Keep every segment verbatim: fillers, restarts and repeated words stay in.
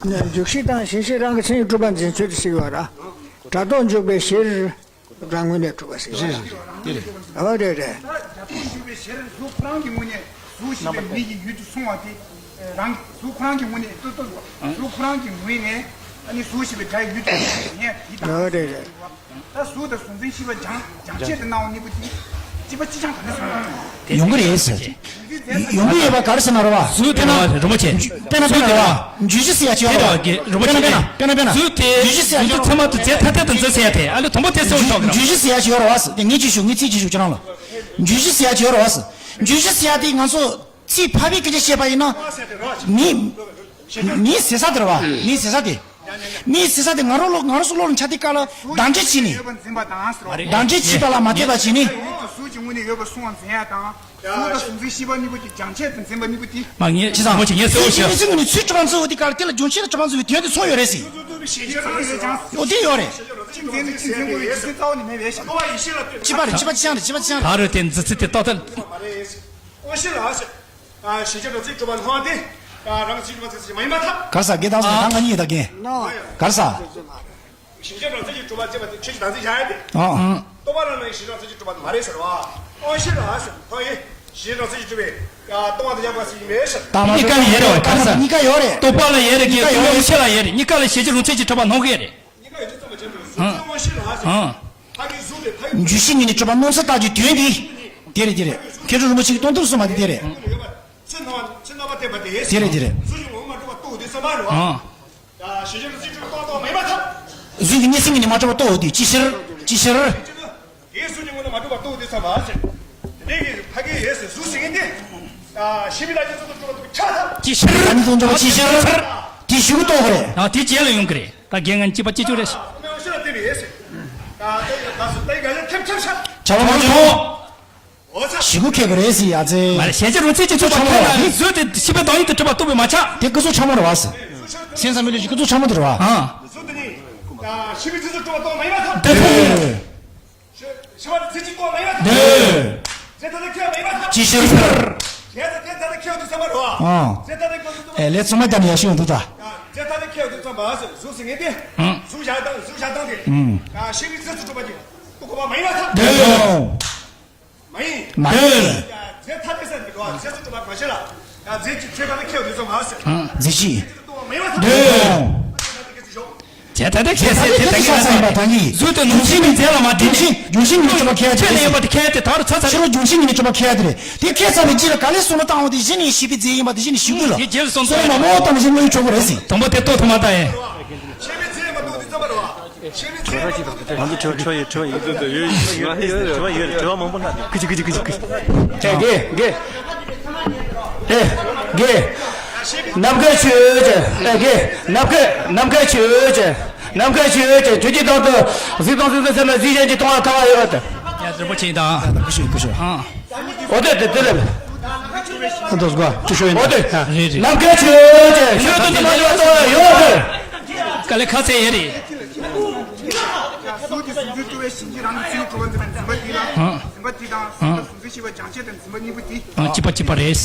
འཇུག་གཞི་དང་གཞི་ཤེས་རང་གི་མཚན་ཉིད་གྲུབ་པ་འཛིན་ཚུལ་དེ་ཞིག་ཡོད་ར། སྒྲ་རྟོག་འཇུག་པའི་གཞིར་རང་ངོས་ནས་གྲུབ་པ་ཞིག་ཡོད་ར། རེད་རེད། དེ་རེད། ཨ་རེད་རེད། སྒྲ་རྟོག་འཇུག་པའི་གཞིར་གཟུགས་ཁོ་རང་གི་ངོས་ནས་གཟུགས་ཞེས་པའི་མིང་གི་ཡུལ་དུ་སོང་བ་དེ། རང་གཟུགས་ཁོ་རང་གི་ངོས་ནས་ལྟོས་ལྟོས། གཟུགས་ཁོ་རང་གི་ངོས་ནས་ཨ་ནི་གཟུགས་ཞེས་པའི་སྒྲ་ཡི་ཡུལ་དུ་སོང་བ་དེ་ཡིན་ད། ཨ་རེད་རེད། ད་གཟུགས་དང་གཟུགས་འཛིན་ཤེས་པ་སྦྱང་སྦྱང་བྱེད་དུ་སྣང་བ་གཉིས་པོ་དེ་གཅིག་པ་གཅིག་རྐྱང་ག་ནས་སོང་ཡོང་གི་རེད་ཟེར། ཡོང་གི་ཡོད་པ་ག་རེ་ཟེར་ན་རེད་བ། གཟུགས་དེ་ལ་རིན་པོ་ཆེ། དཔེར་ན་དཔེར་ན་རེད་བ། འཇུག་གཞི་ཟེར་ཡ་ཅིག་ཡོད་རེད་བ། དེ་རིན་པོ་ཆེ། དཔེར་ན་དཔེར་ན་དཔེར་ན་དཔེར་ན། གཟུགས་དེ་འཇུག་གཞི་ཟེར་ཡ་ཅིག་ཡོད་རེད་བ། ཚད་མ་དང་རྫས་ཐ་དད་དུ་འཛིན་ཟེར་ཡ་དེ་ཨ་ལེ་དང་པོ་དེ་གསལ་བོ་ཆོག་གི་རེད། འཇུག་གཞི་ཟེར་ཡ་ཅིག་ཡོད་རེད་བ་ཟེར། དེ་ངས་ཅིག་ཞུ། ངས་ཚིག་ཅིག་ཞུ་ཁྱེད་རང་ལ། འཇུག་གཞི་ཟེར་ཡ་དེ་ང་ཚོ་ཚིག་ཕལ་པའི་སྐད་ཆ་བཤད་པ་ཡིན་ན། མི་མི་ཟེར་ས་དེ་རེད་བ། མི་ཟེར་ས་དེ། མིའི་ཟེར་ས་དེ་ང་རང་ལོ་ང་རང་ཚོ་བློ་ལ་འཆར་དུས་སྐབས་ལ་བདག་འབྲས་བྱས་ནས། བདག་འབྲས་བྱས་པ་ལ་མ་ལྟོས་པ་བྱས་ནས། གཟུགས་ཀྱི་ངོས་ནས་ཡོད་པ་སོང་བ་འཛིན་ཡ་དང་། གཟུགས་དང་གཟུགས་འཛིན་ཤེས་པ་གཉིས་པོ་དེ་སྦྱང་བྱེད་དུ་འཛིན་པ་གཉིས་པོ་དེ། མ་ངེས་ཅི་ཙང་མོ་ཅི་ངེས་གསལ་བོ་ཤེས། ཚུལ་གྱི་ངོས་ནས་ཚུལ་གྲུབ་པ་འཛིན་འོ་དེ་ག་ལ་དེ་ལ་སྦྱོང་བྱེད་དུ་གྲུབ་པ་འཛིན་པའི་དོན་དེ་མཚོན་ཡོད་རེད་ཟེར། འོ་དེ་ཡོད་རེད། གཅིག་འཛིན་ནས་གཅིག་འཛིན་དགོས་པའི་རྒྱུ་མཚན་རྩ་བ་ནས་མེད་པས་ཤག་གཅིག་པ་རེད། གཅིག་པ་གཅིག་རྐྱང་རེད། གཅིག་པ་གཅིག་རྐྱང་རེད། ད་རེད་དེ་འཛིན་ཚུལ་དེ་ཏག་ཏག་ཨོ་ཤེས་ལ་ཨ་ཤེས། ཨ་གཞན་ཆོས་རང་མཚན་གྱིས་གྲུབ་པ་སྣང་བ་དེ། ཨ་རང་མཚན་གྱིས་གྲུབ་པ་ཚད་མ་ཡིན་པར་ཐལ། ག་རེ་ཟ། དགེ་དང་སོང་ད་ང་གཉིས་ད་གིན། ག་རེ་ཟ། གཞན་ཆོས་རང་མཚན་གྱིས་གྲུབ་པ་ཅེས་པ་དེ་ཆོས་ཀྱི་བདག་འཛིན་བྱ་ཡ་དེ། ཨ། རྟོག་པ་ལ་ནི་གཞན་ཆོས་རང་མཚན་གྱིས་གྲུབ་པ་མ་རེད་ཟེར་བ། ཨོ་ཤེས་ལ་ཨ་ཤེས། ཧོ་ཡེ། གཞན་ཆོས་རང་མཚན་གྱིས་གྲུབ་པའི་ཡ་སྟོང་པ་དང་ཡང་དག་པ་ཞིག་ཡིན་པས་ཟེར། གཉིས་ཀ་ཡོད་རེད་བ། ག་རེ་ཟ། གཉིས་ཀ་ཡོད་རེད། རྟོག་པ་ལ་ཡོད་རེད། གཉིས་ཀ་ཡོད་རེད། ཤེས་ལ་ཡོད་རེད། གཉིས་ཀ་ལ་གཞན་ཆོས་རང་མཚན་གྱིས་གྲུབ་པ་སྣང་གི་ཡོད་རེད། འཇུག་གཞི་ངོས་ནས་གྲུབ་པ་སྣང་ཚུལ་རྟགས་ཀྱི་དོན་འདི། དེ་རེད་དེ་རེད། མཁས་གྲུབ་རིན་པོ་ཆེ་གིས་སྟོང་ཐུན་གསུངས་པ་དེ་དེ་རེད། དེ་རེད་དེ་རེད། གཟུགས་ཀྱི་ངོས་ནས་མ་གྲུབ་པ་རྟོགས་འོང་དུས་ཙམ་པ་རེད་བ། གཟུགས་ཀྱི་གཉིས་སེམས་ཀྱིས་ནི་མ་གྲུབ་པ་རྟོགས་འོང་དུས་ཅི་ཕྱིར། ཅི་ཕྱིར། དེའི་གཟུགས་ཀྱི་ངོས་ནས་མ་གྲུབ་པ་རྟོགས་འོང་དུས་ཙམ་པ་ཟེར། དེ་འདྲའི་གི་ཕ་གི་ཡོད་ཟེར་གཟུགས་ཟེར་མཁན་དེ། ཤེས་པའི་བླ་ཆེན་ཚོ་དང་གྲུབ་པ་དེ་ཆ་ཚང་། ཅི་ཕྱིར། ད་ནི་དོན་དུ་ཅི་ཕྱིར། དེ་ཞུ་གི་རྟོགས་པ་རེད། ཨ་དེ་རྗེས་ལ་ཡོང་གི་རེད། ད་རྒན་ང་གཅིག་པ་གཅིག་གཅོད་རེད། ཨ་ཨ་ཤེས་ལ་བལྟས་པའི་ཡས་ཟེར། ད་ད་ད་སུ་ད་ཡི་ག་ལ་ཐེབས་ཐེབས་ཤ། བྱ་བ་མ་བྱུང་། འོ་ཚ། ཞི་གུ་ཁེ་གི་རེད་ཟེར་ཡ་ཚེ། མ་རེད། གཞན་ཆོས་རང་མཚན་གྱིས་གྲུབ་པ་ཁོ་ན་ལ་གཟུགས་དེ་ཤེས་པའི་བདག་ཉིད་དུ་གྲུབ་པ་རྟོགས་པས་མ་ཆགས། དེ་སྐུ་གཟུགས་ཕྲ་མོ་རེད་བ་ཟེར། སེམས་ཙམ་མི་ལུས་ཀྱི་སྐུ་གཟུགས་ཕྲ་མོ་དེ་རེད་བ། ཨ། གཟུགས་དེ་ནི། ཤེས་པའི་ཚུལ་དུ་གྲུབ་པ་རྟོགས་མ་ཡིན་པར་ཐལ། འདོད་དེ། ཤེས་པ་དེ་ཚིག་གཅིག་རྟོགས་མ་ཡིན་པར་ཐལ། འདོད། རྫས་ཐ་དད་ཁེལ་བ་མ་ཡིན་པར་ཐལ། ཅི་ཕྱིར། རྫས་ཐ་དད་ཁེལ་བ་དེ་ཚང་མ་རེད་བ། ཨ། རྫས་ཐ་དད་ཁེལ་བ་དེ་ཚང་མ། ཨེ་ལས་ཚང་མ་ཀྱང་ཡག་ཤོས་ཡོང་འདུག་ད། རྫས་ཐ་དད་ཁེལ་བ་དེ་ཚང་མ་ཟེར་གཟུགས་ཟེར་མཁན་དེ། ཨང་། གཟུགས་བཞག་སྟངས་གཟུགས་བཞག་སྟངས་དེ། ཨང་། ཤེས་པའི་ཚུལ་དུ་གྲུབ་པ་ཅིག་རྟོགས་དགོས་པ་མ་ཡིན་པར་ཐལ། འདོད། མ་ཡིན། མ་ཡིན། རྫས་ཐ་དད་ཟེར་འདི་གོ་རྫས་སུ་གྲུབ་པ་མ་བྱེད་ལ། ཡང་རྫས་ཀྱི་ཆོས་ཐ་དད་ཁེལ་བ་དེ་ཚོ་མ་ཟེར། རྫས་གཞི། མ་ཡིན་པར་ཐལ། འདོད། རྫས་ཐ་དད་ཁེལ་ཟེར་དེ་ད་གིན་ང་ཚོ་ཡང་གཟུགས་དེ་ནང་བཞིན་མིན་རྫས་ལ་མ་བརྟེན་ནས། འབྱུང་བཞི་ངོས་ནས་གྲུབ་པ་ཁེལ་ཡ་དེ་ཆོས་ལ་ཡོད་པ་དེ་ཁེལ་ཡ་དེ་ད་རུ་ཚ་ཚ། ཕྱི་རོལ་འབྱུང་བཞི་ངོས་ནས་གྲུབ་པ་ཁེལ་ཡ་དེ་རེད། དེ་ཁེལ་ཚར་བའི་རྗེས་ལ་ག་ལེར་གསུངས་ན་བཏང་བ་དེ་གཞི་ནས་ཤེས་པའི་རྫས་ཡིན་པ་དེ་གཞི་ནས་ཤེས་དགོས་ལ། དེ་རྗེས་སུ་སོང་ཙང་། སོ་མ་མོ་བཏང་བཞིན་ལོས་ཆོག་གི་རེད་ཟེར། དང་པོ་དེ་རྟོགས་ཐུབ་མ་ཐག་ཡིན། ང་ཚོ་དྲི་བ་ཅིག་དང་དྲི་བ་ཡོད་རེད། དྲི་བ་ཡོད་རེད། དྲི་བ་མང་པོ་ལྷག་འདུག་ཀི་ཅི་ཀི་ཅི་ཀི་ཅི། ཀྱེ་ཀྱེ་ཀྱེ། ཨེ་ཀྱེ། ནམ་མཁའི་ཆོས་ཅན། ཨེ་ཀྱེ། ནམ་མཁའི་ནམ་མཁའི་ཆོས་ཅན། ནམ་མཁའི་ཆོས་ཅན། དུས་ཀྱི་དང་དུ་གཟིགས་དང་གཟིགས་དང་སེམས་ལ་གཟིགས་གཞན་གྱིས་སྟོང་པ་ཁ་བ་ཡོད་དེ། ཡ་རིན་པོ་ཆེ་དང་། ཀུ་ཤུ་ཀུ་ཤུ། ཨ། འོ་དེ་དེ་དེ་ལས། འདུག་གོ་ཀུ་ཤུ་ཡིན། འོ་དེ། རེད་རེད། ནམ་མཁའི་ཆོས་ཅན། ཆོས་དང་དུ་མ་འདྲ་བ་ཡོད་དེ། དཀའ་ལས་ཁག་ཚད་ཡོད་རེད། གཟུགས་ཀྱི་གཟུགས་འཛིན་རྟོག་པའི་གཞན་གྱིས་རང་གི་ཚུལ་ལ་གྲུབ་པ་འཛིན་པའི་འཛིན་པ་དེ་དང་། འཛིན་པ་དེ་དང་གཟུགས་དང་གཟུགས་འཛིན་ཤེས་པ་སྦྱང་བྱེད་དང་འཛིན་པ་གཉིས་པོ་དེ། གཅིག་པ་གཅིག་པ་རེད།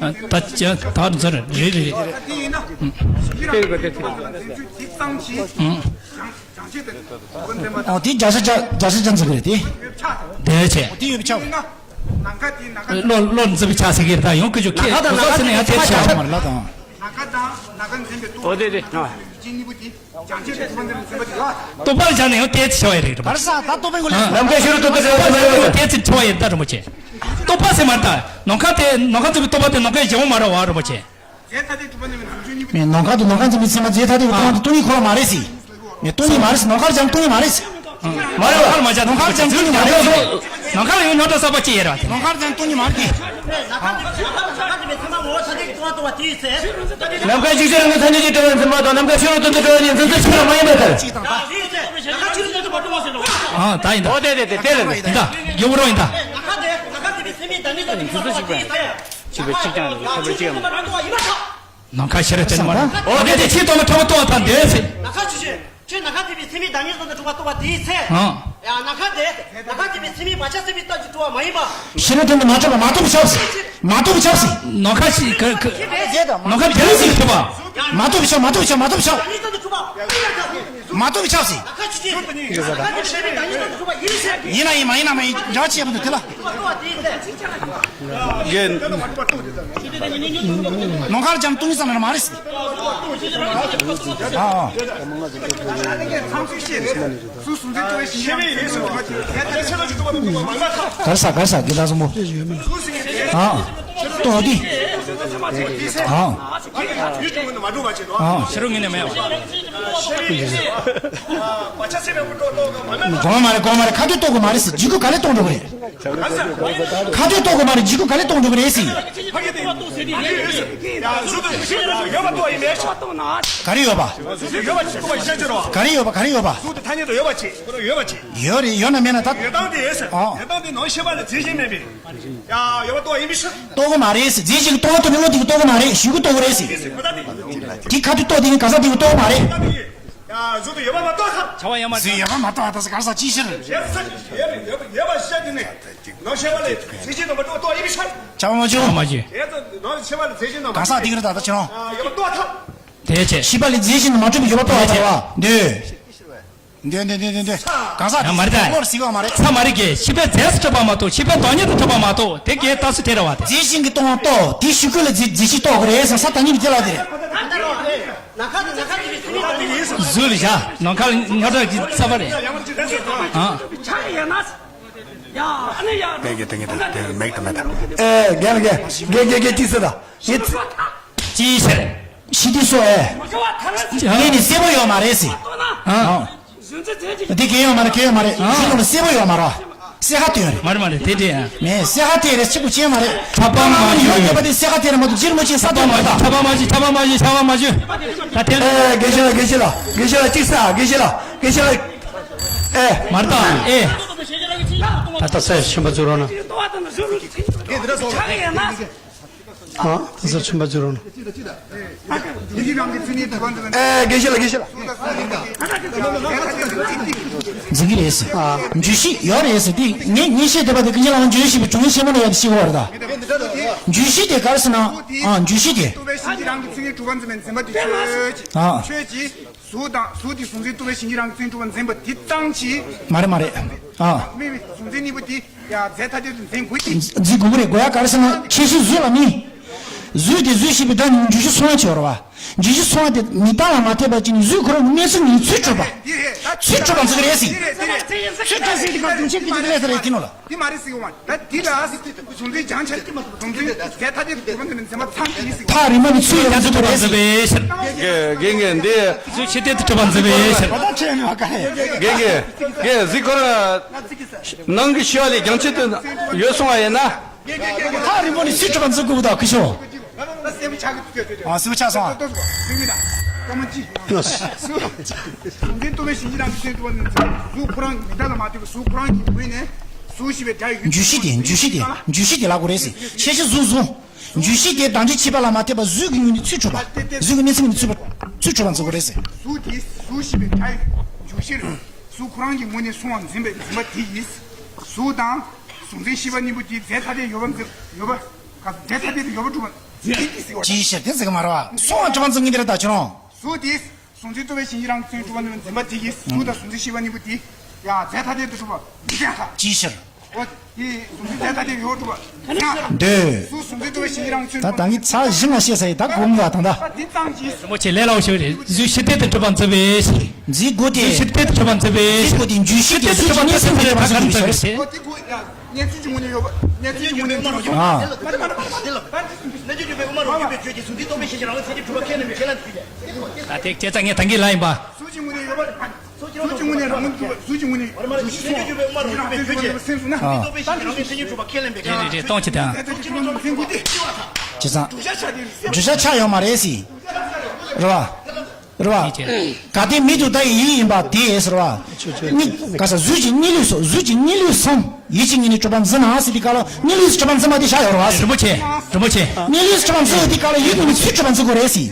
ད་ཅི་ད་འཛིན་རེད་རེད་རེད། དེ་ཡིན་ན་གཞན་གྱིས་རང་གི་ཚུལ་ལ་གྲུབ་པ་འཛིན་ཚུལ་དེ་ཙམ་གྱིས་སྦྱང་བྱེད་དང་འཛིན་པ་འཛིན་པ། ཨོ་དེ་བརྒྱ་ཆ་བརྒྱ་བརྒྱ་ཆ་བརྒྱ་འཛིན་གྱི་རེད་དེ། དེ་བྱས། དེ་ཡོད་པ་ཆགས། ནམ་མཁའ་དེ་ནམ་མཁའ། བློ་བློ་འཛིན་པ་ཆགས་ཟེར་གྱི་རེད། ད་ཡང་ཀུ་ཅོ་ཁྱེད་གོ་ས་ཟེར་ན་ཡང་དེ་ཆགས་མ་རེད་ལ་དང་། ནམ་མཁའ་དང་ནམ་མཁའ་འཛིན་པའི་རྟོག་པ་དེ་རེད། ཡུལ་ཅན་གཉིས་པོ་དེ་སྦྱང་བྱེད་དུ་མ་འཛིན་པ་འཛིན་པ་དེ་ལ། རྟོག་པ་ལ་སྦྱར་ན་ཡང་དེ་ཆགས་ཡ་རེད། རེད་པ། བར་ས་ད་རྟོག་པའི་ངོས་ལ། ནམ་མཁའ་ཕྱི་རོལ་དུ་འདི་འདྲ་ཡོད་པ་མ་ཡོད་པ། དེ་ཚིག་ཆགས་ཡ་རེད་ད་རིན་པོ་ཆེ། རྟོག་པ་ཟེར་མ་རེད་ད། ནམ་མཁའ་དེ་ནམ་མཁའ་འཛིན་པའི་རྟོག་པ་དེ་ནམ་མཁའི་གཞན་དབང་མ་རེད་བ་རིན་པོ་ཆེ། རྫས་ཐ་དད་གྲུབ་པ་ནི་ནམ་རྒྱུན་གཉིས་པོ། མེད། ནམ་མཁའ་དང་ནམ་མཁའ་འཛིན་པའི་ཚད་མ་རྫས་ཐ་དད་ཀྱི་སྟོང་པ་དེ་སྟོང་ཉིད་ཁོ་ན་མ་རེད་ཟེར། མེད། སྟོང་ཉིད་མ་རེད་ཟེར། ནམ་མཁར་སྦྱར་ན་སྟོང་ཉིད་མ་རེད་ཟེར། མ་རེད་བ། ནམ་མཁར་མ་སྦྱར་ན་སྟོང་ཉིད་མ་རེད་ཟེར། ནམ་མཁར་ལ་ཡང་རྙོག་དྲ་གསར་པ་སྐྱེ་ཡོད་རེད་བ། ནམ་མཁར་སྦྱར་ན་སྟོང་ཉིད་མ་རེད་དེ། ནམ་མཁའ་འཇིག་ཚད་རང་གི་ཐ་སྙད་ཀྱིས་གྲུབ་པ་དེའི་ཚེ། ནམ་མཁའ་འཇིག་ཚད་རང་གི་ཐ་སྙད་ཀྱིས་གྲུབ་པའི་འཛིན་པ་དང་ནམ་མཁའ་ཕྱི་རོལ་དུ་འདི་གྲུབ་པ་ནི་འཛིན་ཚུལ་གཅིག་ལ་མ་ཡིན་པར་ཐལ། དེའི་ཚེ་ནམ་མཁའ་ཕྱི་རོལ་དུ་འདི་གྲུབ་པ་སྟོང་པ་ཟེར་རོ། ཨ་ད་ཡིན་ད། འོ་དེ་དེ་དེ་དེ་ལས་མིན། ཡིན་ད། རྒྱལ་པོ་རང་ཡིན་ད། ནམ་མཁའ་དེ་ནམ་མཁའ་འཛིན་པའི་ཚད་མའི་བདག་ཉིད་དུ་གྲུབ་པ་དེའི་ཚེ། གཅིག་པའི་གཅིག་ཀྱང་རེད། ཁྱད་པར་གཅིག་ཀྱང་མེད། ནམ་མཁའ་ཤེས་རབ་དེ་ནི་མ་རེད། འོ་དེ་དེ་ཕྱིའི་རྟོག་པ་ཕྲ་མོ་རྟོགས་པ་དང་འདོད་ཟེར། ནམ་མཁའ་ཆོས་ཅན། ཁྱོད་ནམ་མཁའ་འཛིན་པའི་ཚད་མའི་བདག་ཉིད་དུ་གྲུབ་པ་རྟོགས་པ་དེའི་ཚེ། ཨང་། ཡང་ནམ་མཁའ་དེ་ནམ་མཁའ་འཛིན་པའི་ཚད་མའི་བག་ཆགས་སྲིད་པའི་རྟགས་ཀྱིས་གྲུབ་པ་མ་ཡིན་པ། ཤེས་རབ་དེ་ནི་མ་གྲུབ་པ་མ་རྟོགས་པའི་ཆགས་ཟེར། མ་རྟོགས་པའི་ཆགས་ཟེར། ནམ་མཁའ་ཤེས་ག་ག་ནམ་མཁའ་དེ་ཟེར་ཐུབ་པ། མ་ཐུབ་ཆོག་མ་ཐུབ་ཆོག་མ་ཐུབ་ཆོག་མ་ཐུབ་ཆོག་ཟེར། ཡིན་ན་ཡིན་མ་ཡིན་ན་མ་ཡིན་འདྲ་བྱེད་པ་འདུག་དེ་ལ། རྒན། ནང་ཁར་ཅང་ཏུང་ས་ན་མ་རེད་ཟེར། ཨ་ཨ། གར་ས་གར་ས་དགེ་ལགས་བཟང་པོ། ཨ། ཏོ་དི། ཨ། ཨ། ཕྱི་རུ་ངེས་ནས་མེད། གོང་མ་རེད་གོང་མ་རེད། ཁ་ཐུག་ལྟོ་གོ་མ་རེད་ཟེར། འཇིགས་སྐུལ་ག་ལེ་གཏོང་འགྲོ་གི་རེད། ཁ་ཐུག་ལྟོ་གོ་མ་རེད། འཇིགས་སྐུལ་ག་ལེ་གཏོང་འགྲོ་གི་རེད་ཟེར། ག་རེ་ཡོད་པ། ག་རེ་ཡོད་པ། ག་རེ་ཡོད་པ། ཡོད་རེད། ཡོད་ན་མེད་ན་ད། ཡོད་སྟངས་དེ་ཡོད་ཟེར། ཨ། ཡོད་སྟངས་དེ་ནང་ཤེས་པ་ལ་རྫས་གཞན་མེད་པས། ཡ་ཡོད་པ་ལྟོ་ཡིན་པའི་ཕྱིར། ལྟོ་གོ་མ་རེད་ཟེར། རྫས་གཞན་གྱི་ལྟོ་བ་ལྟོ་མི་བློ་དེ་གི་ལྟོ་གོ་མ་རེད། གཞུག་གི་ལྟོ་གོ་རེད་ཟེར། ཟེར་གོ་ད་དེ། དེ་ཁ་ཐུག་ལྟོ་དེ་གི་ག་ས་དེ་གི་ལྟོ་གོ་མ་རེད། ཡ་གཞུག་ཏུ་ཡོད་པ་མ་གཏོགས་ཁ། བྱ་བ་ཡོད་མ་རེད། ཟེར་ཡོད་པ་མ་གཏོགས་ཨ་ད་ཟེར་ག་ས་ཅི་ཕྱིར། ཡོད་ས་ཡོད་པ་ཡོད་པ་ཡོད་པ་ཤ་དེ་ནས། ནང་ཤེས་པ་ལ་རྫས་གཞན་དང་མ་གཏོགས་ལྟོ་ཡིན་པའི་ཕྱིར། བྱ་བ་མ་བྱུང་། བྱ་བ་མ་བྱུང་། དེ་ཚོ་ནང་ཤེས་པ་ལ་རྫས་གཞན་དང་མ་གཏོགས། ག་ས་དེ་གི་རེད་ད་ད་ཕྱིར་རོ། ཡོད་པ་ལྟོ་ཐབས། དེ་བྱས། ཤེས་པ་ལས་རྫས་གཞན་དུ་མ་གྲུབ་པའི་ཡོད་པ་རྟོགས་པ་དེ་བ། འདོད། འདོད་འདོད་འདོད་འདོད་འདོད། གང་ཟག་ཡང་མ་རེད་ད། ལོར་ཟིག་པ་མ་རེད། ས་མ་རེད་གི། ཤེས་པས་རྫས་སུ་གྲུབ་པ་མ་གཏོགས་ཤེས་པས་བདག་ཉིད་དུ་གྲུབ་པ་མ་གཏོགས་དེ་གའི་རྟགས་སུ་ཐལ་ར་བ་དེ། རྫས་གཞན་གྱི་སྟོང་པ་རྟོགས་དེའི་གཞུག་གུ་ལ་རྫས་རྫས་གཞན་རྟོགས་དགོས་རེད་ཟེར་ས་ད་ཉིད་ཀྱི་དེ་ལ་དེ་རེད། གཟུགས་ལ་བཞག་ནམ་མཁའ་ལ་རྙོག་དྲ་གི་རྩ་བ་རེད། ཨ། ཕལ་སྐད་ཕལ་སྐད་དེ་མེད་དང་མེད་དང་། ཨེ་རྒན་རྒན་རྒན་རྒན་རྒན་ཅི་ཟེར་ད། ཡིད། ཅི་ཟེར། ཤི་དུས་སོ་ཨེ། ངས་ནི་གསལ་པོ་ཡོད་མ་རེད་ཟེར། ཨ། དེ་གས་ཡོད་མ་རེད་གས་ཡོད་མ་རེད། ཨ། ཤི་ལོ་ནི་གསལ་པོ་ཡོད་མ་རེད། གསལ་ཁ་དེ་ཡོད་རེད། མ་རེད་མ་རེད་དེ་དེ་ཨ། མེད་གསལ་ཁ་དེ་རེད་གཅིག་པུ་ཅན་མ་རེད། ཐག་པ་མ་ཡོད་ཡོད་པ་དེ་གསལ་ཁ་དེ་རེད་མ་གཏོགས་ཅིར་མོ་ཅན་ས་དེ་མ་རེད་ད། ཐག་པ་མ་བྱེད་ཐག་པ་མ་བྱེད་ཐག་པ་མ་བྱེད། ད་དེ། ཨེ་དགེ་བཤེས་ལགས་དགེ་བཤེས་ལགས་དགེ་བཤེས་ལགས་ཅིག་ས་དགེ་བཤེས་ལགས་དགེ་བཤེས་ལགས། ཨེ། མ་རེད་ད་ཨེ། ད་ལྟ་སེ་ཆེན་པོ་ཚུར་རོགས་གནང་། ཨ། ད་ས་ཆུན་པ་ཚུར་རོགས་གནང་། ཨེ་དགེ་བཤེས་ལགས་དགེ་བཤེས་ལགས། འཛིན་གྱི་རེད་ཟེར། ཨ། བརྗོད་གཞི་ཡོད་རེད་ཟེར་དེ་ངས་ངས་བཤད་བསྡད་པ་དེ་ཀུན་མཁྱེན་ལགས་བརྗོད་གཞི་པའི་དྲུང་ཡིག་ཆེན་མོ་ལ་ཡོད་ཤེས་པ་རེད་ད། བརྗོད་གཞི་དེ་ག་རེ་ཟེར་ན། ཨ་བརྗོད་གཞི་དེ། རྟོག་པའི་གཤིན་རྗེ་རང་གི་མཚན་ཉིད་གྲུབ་པར་འཛིན་པའི་འཛིན་པ་དེ་ཆོས་ཅིག་ཨ། ཆོས་ཅིག་གཟུགས་དང་གཟུགས་དེ་གཟུགས་འཛིན་རྟོག་པའི་གཤིན་རྗེ་རང་གི་མཚན་ཉིད་གྲུབ་པར་འཛིན་པ་དེ་ཙམ་གྱིས། མ་རེད་མ་རེད། ཨ། མིག་གཟུགས་འཛིན་གཉིས་པོ་དེ་ཡང་རྫས་ཐ་དད་དུ་འཛིན་དགོས་ཀྱི། འཛིན་དགོས་ཀྱི་རེད། དགོས་ཡ་ག་རེ་ཟེར་ན་ཁྱད་གཞི་གཟུགས་ལ་མིན། གཟུགས་དེ་གཟུགས་ཤེས་པའི་སྒྲ་ནི་འཇུག་གཞི་སོང་ཡ་ཆེ་བ་རེད་བ། འཇུག་གཞི་སོང་ཡ་དེ་མིང་བཏགས་ལ་མ་ཐེབས་པ་ཅིག་ནི་གཟུགས་ཁོ་རང་གི་གནས་ཚུལ་ཉིད་ཚུར་གྲུབ་པ། ཚུར་གྲུབ་པ་འཛིན་གྱི་རེད་ཟེར། ཚུར་གྲུབ་ཟིན་དེ་ག་དུང་ཆེན་གྱི་དེ་ལས་ས་རེད་དེ་ནོ་ལ། དེ་མ་རེད་ཟེར་གི་འོང་། ད་དེ་ལ་གཟུགས་འཛིན་སྦྱང་བྱ་གཟུགས་འཛིན་རྫས་ཐ་དད་དུ་གྲུབ་པ་འཛིན་པའི་འཛིན་པ་ཚང་གི་ཟེར་གི་འོང་། ཐག་རིང་མོ་ནས་ཚུར་ཡོང་ཚུལ་དུ་རེད་ཟེར། དགེ་དགེ་འདི། གཟུགས་ཤེས་ཐད་དུ་གྲུབ་པ་འཛིན་པའི་ཕྱིར། དགེ་དགེ་དགེ་གཟུགས་ཁོ་རང་ནང་གི་ཤེས་པ་ལས་རྒྱང་ཆད་དུ་ཡོད་སོང་བ་ཡིན་ན། ཐག་རིང་པོ་ནས་ཚུར་གྲུབ་པ་འཛིན་དགོས་པ་དང་ཁུ་ཤོ། ཨ་སེམས་ཆགས་ཀྱི་ཨ་སེམས་ཆགས་སོང་ཨ། གཟུགས་འཛིན་རྟོག་པའི་གཤིན་རྗེ་རང་གི་མཚན་ཉིད་གྲུབ་པ་འཛིན་པ། གཟུགས་ཁོ་རང་གི་མིང་བཏགས་ལ་མ་ལྟོས་པའི་གཟུགས་ཁོ་རང་གི་ངོས་ནས་གཟུགས་ཤེས་པའི་སྒྲ་ཡོད། འཇུག་གཞི་དེ་འཇུག་གཞི་དེ་འཇུག་གཞི་དེ་ལབ་དགོས་རེད་ཟེར། ཁྱད་གཞི་གཟུགས་བཟུང་། འཇུག་གཞི་དེ་བདག་འཛིན་བྱེད་པ་ལ་མ་ལྟོས་པར་གཟུགས་ཀྱི་ངོས་ནས་ཚུར་གྲུབ་པ། གཟུགས་ཀྱི་གནས་ཚུལ་ངོས་ནས་ཚུར་ཚུར་གྲུབ་པ་འཛིན་དགོས་རེད་ཟེར། གཟུགས་དེ་གཟུགས་ཤེས་པའི་སྒྲ་ཡི་འཇུག་གཞིར། གཟུགས་ཁོ་རང་གི་ངོས་ནས་སོང་བ་འཛིན་པའི་འཛིན་པ་དེ་ཡིས། གཟུགས་དང་། གཟུགས་འཛིན་ཤེས་པ་གཉིས་པོ་དེ་རྫས་ཐ་དད་ཡོད་པ་འཛིན་ཡོད་པ། རྫས་ཐ་དད་དུ་ཡོད་པ་གྲུབ་པ་འཛིན་གྱི་ཟེར་བ། ཅིའི་ཕྱིར་དེ་ཟེར་གི་མ་རེད་བ། སོང་བ་གྲུབ་པ་འཛིན་གྱི་འདི་རེད་ད་ཁྱོད་རང་། གཟུགས་དེ། གཟུགས་འཛིན་རྟོག་པའི་གཤིན་རྗེ་རང་གི་མཚན་ཉིད་གྲུབ་པ་འཛིན་པ་དེ་ཡིས་གཟུགས་དང་གཟུགས་འཛིན་ཤེས་པ་གཉིས་པོ་དེ་ཡང་རྫས་ཐ་དད་དུ་གྲུབ་པ་མི་འཛིན་ཧ། ཅིའི་ཕྱིར། འོ་དེ་གཟུགས་འཛིན་རྫས་ཐ་དད་ཡོད་གྲུབ་པ་འཛིན་ཧ། འདོད། གཟུགས་གཟུགས་འཛིན་རྟོག་པའི་གཤིན་རྗེ་རང་གི་མཚན་ད་ད་ངས་ཚར་བཞི་ལྔ་བཤད་ས་ཡིན་ད་གོ་མི་བ་དང་ད། ད་འདི་ཙམ་གྱིས། རིན་པོ་ཆེ་ལས་སླ་བོ་ཞིག་རེད། གཟུགས་ཤེས་ཐད་དུ་གྲུབ་པ་འཛིན་པའི་ཕྱིར། འཛིན་དགོས་ཏེ། གཟུགས་ཤེས་ཐད་དུ་གྲུབ་པ་འཛིན་པའི་ཕྱིར། འཛིན་དགོས་ཏེ་འཇུག་གཞི་དེ་གཟུགས་ཀྱི་གནས་ཚུལ་ངོས་ནས་གྲུབ་པ་འཛིན་དགོས་པའི་ཕྱིར། འོ་དེ་གོ་ཡ། གནས་ཚུལ་གྱི་ངོས་ནས་ཡོད་པ། གནས་ཚུལ་གྱི་ངོས་ནས་ཡོད་པ། ཨ། གནས་ཚུལ་གྱི་ངོས་ནས་ཡོད་པ། གཟུགས་ཀྱི་ངོས་ནས་རང་ངོས་གྲུབ་པ་གཟུགས་ཀྱི་ངོས་ནས་རང་ངོས་གྲུབ་པ་ཁས་ལེན་པའི་ཁས་ལེན་དུས། ད་དེ་སྐད་ཆ་ངས་ད་གིན་ལ་ཡིན་པ། གཟུགས་ཀྱི་ངོས་ནས་ཡོད་པ། གཟུགས་ཀྱི་ངོས་ནས་རང་ངོས་གྲུབ་པ་གཟུགས་ཀྱི་ངོས་ནས་རང་ངོས་གྲུབ་པ་ཁས་ལེན་པའི་ཁས་ལེན་དུས། ཨ། རེད་རེད་གཏོང་ཅི་དང་། བརྗོད་བྱ་ཆགས་ཡོད་མ་རེད་ཟེར། རེད་བ། རེད་བ། ག་དེ་མིག་ཏུ་ལྟ་ཡི་ཡིད་ཡིན་པ་དེ་ཟེར་བ། གཉིས་ག་ས་གཟུགས་ཀྱི་གཉིས་ལུས་སོ། གཟུགས་ཀྱི་གཉིས་ལུས་སམ། ཡིད་ཀྱི་ངོས་ནས་གྲུབ་པ་འཛིན་ན་ཟེར་དེ་ག་ལ་གཉིས་ལུས་སུ་གྲུབ་པ་འཛིན་པ་དེ་བཞག་ཡོད་རེད་བ། རིན་པོ་ཆེ། རིན་པོ་ཆེ། གཉིས་ལུས་སུ་གྲུབ་པ་འཛིན་པ་དེ་ག་ལ་ཡིད་ཀྱི་ངོས་ནས་ཚུར་གྲུབ་པ་འཛིན་དགོས་རེད་ཟེར།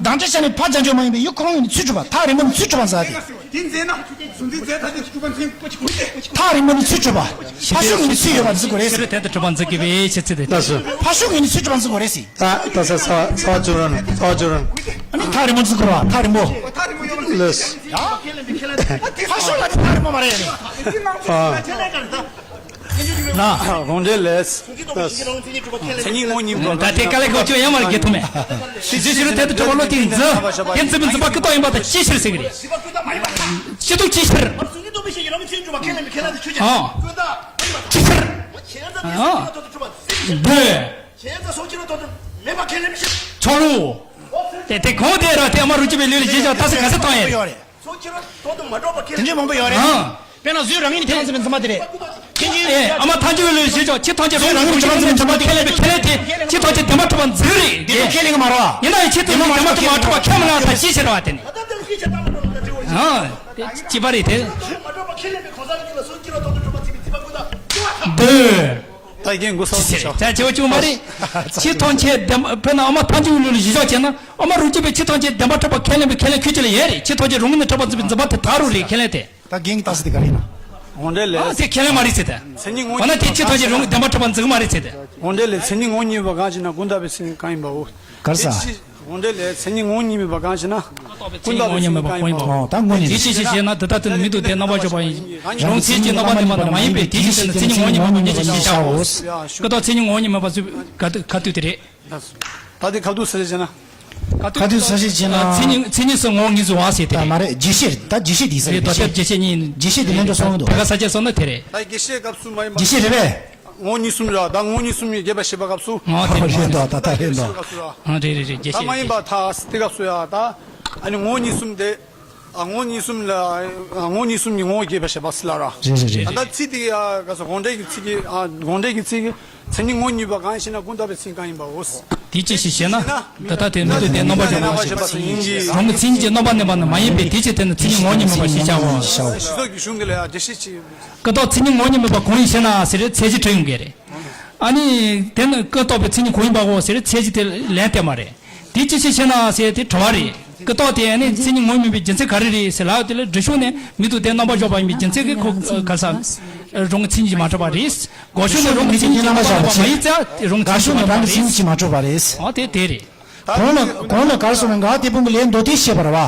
དང་བྲལ་ཆ་ནས་ཕར་བྱང་ཆོག་མ་ཡིན་པའི་ཡུལ་ཁོ་རང་ངོས་ནས་ཚུར་གྲུབ་པ་ཐག་རིང་པོ་ནས་ཚུར་གྲུབ་པ་འཛིན་པ་དེ། དེ་འཛིན་ན་གཟུང་འཛིན་འཛིན་ཐག་ཆོད་གྲུབ་པ་འཛིན། ཐག་རིང་པོ་ནི་ཚུར་གྲུབ་པ། ཕར་ཕྱོགས་ངོས་ནི་ཚུར་ཡོད་པ་འཛིན་དགོས་རེད། ཕྱི་རོལ་དོན་དུ་གྲུབ་པ་འཛིན་དགོས་པའི་ཕྱིར་ཚིག་དེ། ལགས་སོ། ཕར་ཕྱོགས་ངོས་ནི་ཚུར་གྲུབ་པ་འཛིན་དགོས་རེད་ཟེར། ད་ད་ས་ས་ས་བ་ཅུ་རན་ས་བ་ཅུ་རན། ཨ་ནི་ཐག་རིང་པོ་འཛིན་དགོས་ར། ཐག་རིང་པོ། ལགས། ཕར་ཕྱོགས་ལ་ནི་ཐག་རིང་པོ་མ་རེད། ཨ། ལ། དགོངས་འགྲེལ་ལས། མཚན་ཉིད་ངོ་བོ་ཉིད་པ། ད་དེ་དཀའ་ལས་ཁག་ཅིག་ཡང་མ་རེད། དགེ་ཐུབ་མེད། ཕྱི་ཕྱི་རོལ་དོན་དུ་གྲུབ་པ་བློ་དེས་འཛིན། དེ་འཛིན་པའི་འཛིན་པ་ཀུན་བཏགས་ཡིན་པ་དང་ཅིའི་ཕྱིར་ཟེར་གི་རེད། སྤྱི་ལྡོག་ཅིའི་ཕྱིར། ཨ། ཅིའི་ཕྱིར། ཨ། འདོད། ཕྱོགས་ལུགས། དེ་དེ་གོང་དེ་ར་དེ་ཨ་མ་རུ་སྐྱེ་བའི་ལུས་ལ་གཞི་བཞག་ལྟ་ས་ག་ས་བཏང་ཡས་རེད། དེ་འདྲའི་མང་པོ་ཡོད་རེད། ཨང་། དཔེར་ན་གཟུགས་རང་ཉིད་ནི་དེ་ཡང་ཟེར་ནས་འཛིན་པ་དེ་རེད། ཐལ་འགྱུར། ཨེ་ཨ་མ་ཐལ་འགྱུར་བའི་ལུས་ལ་གཞི་བཞག་ཕྱི་ཐམས་ཅད་རང་ཉིད་ཀྱི་བྱ་བ་འཛིན་པའི་འཛིན་པ་ཁས་ལེན་པའི་ཁས་ལེན་དེ་ཕྱི་ཐམས་ཅད་བདེན་པར་གྲུབ་པ་འཛིན་རེད། དེ་ཁས་ལེན་གྱི་མ་རེད་བ། ཡིན་ན་ཡང་ཕྱི་དེ་ནི་བདེན་པར་གྲུབ་མ་གྲུབ་པ་ཁས་མི་ལེན་ད་ཅིའི་ཕྱིར་བ་དེ་ནི། ཨང་། དེ་སྐྱིད་པ་རེད་དེ། འདོད། ད་རྒན་མགོ་སོགས་ཤིག་ཤོག་ད་རྒན་མགོ་སོགས་ཤིག་ཤོག་ད་ཆེ་བ་ཆུང་མ་རེད། ཕྱི་ཐམས་ཅད་བདེན་པ། དཔེར་ན་ཨ་མ་ཐལ་འགྱུར་བའི་ལུས་ལ་གཞི་བཞག་བྱས་ན་ཨ་མ་རུ་སྐྱེ་བའི་ཕྱི་ཐམས་ཅད་བདེན་པར་གྲུབ་པ་ཁས་ལེན་པའི་ཁས་ལེན་ཁྱོད་ཀྱི་ལ་ཡོད་རེད། ཕྱི་ཐམས་ཅད་རང་ངོས་ནས་གྲུབ་པ་འཛིན་པའི་འཛིན་པ་དེ་དག་རུ་རེད་ཁས་ལེན་དེ། ད་རྒན་གྱི་རྟགས་གསལ་དེ་ག་རེ་ཡིན་ན། དགོངས་འགྲེལ་ལས། ཨ་དེ་ཁས་ལེན་མ་རེད་ཟེར་ཏེ། མཚན་ཉིད་ངོ་བོ་ཉིད་པ་གང་ཞིག་ན། འོ་ན་དེ་ཕྱི་ཐམས་ཅད་རང་གི་བདེན་པར་གྲུབ་པ་འཛིན་གྱི་མ་རེད་ཟེར་ཏེ། དགོངས་འགྲེལ་ལས། མཚན་ཉིད་ངོ་བོ་ཉིད་པ་གང་ཞིག་ན་ཀུན་བརྟགས་པའི་མཚན་ཉིད་གང་ཡིན་པའོ། ག་རེ་ཟེར། དགོངས་འགྲེལ་ལས། མཚན་ཉིད་ངོ་བོ་ཉིད་པ་གང་ཞིག་ན། ཀུན་བརྟགས་པའི་མཚན་ཉིད་ངོ་བོ་ཉིད་པ་གང་ཡིན་པའོ། ད་དངོས་གནས་རེད། དེ་ཅི་ཞེ་ན་འདི་ལྟར་དེ་ནི་མིག་ཏུ་དེ་རྣམ་པར་འཇོག་པ་ཡིན། རང་མཚན་གྱི་རྣམ་པར་གནས་པ་ནི་མ་ཡིན་པས་དེ་ཅི་ཞེ་ན་མཚན་ཉིད་ངོ་བོ་ཉིད་མིན་པ་ཉིད་ཀྱི་ཕྱིར་བྱའོ། ཀུན་བརྟགས་མཚན་ཉིད་ངོ་བོ་ཉིད་མིན་པ་ཟེར་ག་དུས་ག་དུས་དེ་རེད། ད་དེ་ག་དུས་ཟེར་ཞེ་ན། ག་དུས་ཟེར་ཞེ་ན། མཚན་ཉིད་མཚན་ཉིད་སུ་ངོ་བོ་ཉིད་སུ་བ་ཟེར་དེ་རེད། མ་རེད། རྗེས་ཤེས་ད་རྗེས་ཤེས་དེ་ཟེར། རེད། རྡོ་རྗེ་རྗེས་ཤེས་གཉིས། རྗེས་ཤེས་དེ་ལན་འགྲོ་སོང་འདུག་ད་ག་ས་ཆ་སོང་ན་དེ་རེད། ད་རྗེས་ཤེས་སྐབས་སུ་མ་ཡིན་པ། རྗེས་ཤེས་རེད་པས། ངོ་བོ་ཉིད་གསུམ་ར། ད་ངོ་བོ་ཉིད་གསུམ་ཡོད་རྒྱས་པར་བཤད་པ་སྐབས་སུ། ཨ་དེ་རེད་འདུག་ད་ད་རེད་འདུག་སྐབས་སུ་ར། ཨ་རེད་རེད་རེད། རྗེས་ཤེས། ད་མ་ཡིན་པ་ད་དེ་སྐབས་སུ་ཡ་ད། ཨ་ནི་ངོ་བོ་ཉིད་གསུམ་དེ། ཨ་ངོ་བོ་ཉིད་གསུམ་ལ། ཨ་ངོ་བོ་ཉིད་གསུམ་གྱི་ངོ་བོ་རྒྱས་པར་བཤད་པ་སྲིད་ལ་ར། རེད་རེད་རེད། ད་ལྟ་ཚིག་དེ་ཡ་ག་ས་དགོངས་འགྲེལ་གྱི་ཚིག་གི། ཨ་དགོངས་འགྲེལ་གྱི་ཚིག་གི། མཚན་ཉིད་ངོ་བོ་ཉིད་པ་གང་ཞེ་ན་ཀུན་བརྟགས་པའི་མཚན་གང་ཡིན་པའོ། དེ་ཅི་ཞིག་ཞེ་ན། འདི་ལྟར་དེ་མིག་ཏུ་དེ་རྣམ་པར་འཇོག་པ་ཡིན་གྱི། རང་གི་མཚན་ཉིད་ཀྱི་རྣམ་པར་གནས་པ་ནི་མ་ཡིན་པས་དེ་ཕྱིར་དེ་ནི་མཚན་ཉིད་ངོ་བོ་ཉིད་མིན་པ་ཞེས་བྱའོ། ཞེས་སོགས་ཀྱི་གཞུང་འདི་ལ་ཡང་རྒྱས་བཤད་ཅིག་ཀུན་བརྟགས་མཚན་ཉིད་ངོ་བོ་ཉིད་མིན་པ་གང་ཡིན་ཞེ་ན་ཟེར་ཚད་གཞི་དྲི་ཡོང་གི་རེད། ཨ་ནི་དེ་ནི་ཀུན་བརྟགས་པའི་མཚན་ཉིད་གང་ཡིན་པའོ་ཟེར་ཚད་གཞི་དེ་ལན་བསྟན་པ་རེད། དེ་ཅི་ཞིག་ཞེ་ན་ཟེར་དེ་དྲི་བ་རེད། ཀུན་བརྟགས་དེ་ཨ་ནི་མཚན་ཉིད་ངོ་བོ་མིན་པའི་རྒྱུ་མཚན་ག་རེ་རེད་ཟེར་ལབ་དེ་ལ་འགྲེལ་ཤུགས་ནས་མིག་ཏུ་དེ་རྣམ་པར་འཇོག་པ་ཡིན་པའི་རྒྱུ་མཚན་གྱིས་ཁོ་ག་ས་རང་གི་མཚན་ཉིད་ཀྱིས་མ་གྲུབ་པ་རེད། འགྲེལ་ཤུགས་ནས་རང་གི་མཚན་ཉིད་ཀྱིས་མ་གྲུབ་པ་མ་ཡིན་ཙང་རང་གི་མཚན་ཉིད་ཀྱིས་མ་གྲུབ་པ་རེད། ཨ་དེ་དེ་རེད། ཨ་དེ་དེ་རེད། གོང་ལ་གོང་ལ་ག་རེ་གསུངས་ན། འགལ་བ་དེ་སྤོང་གི་ལན་མདོ་སྡེ་བཤད་པ་རེད་བ།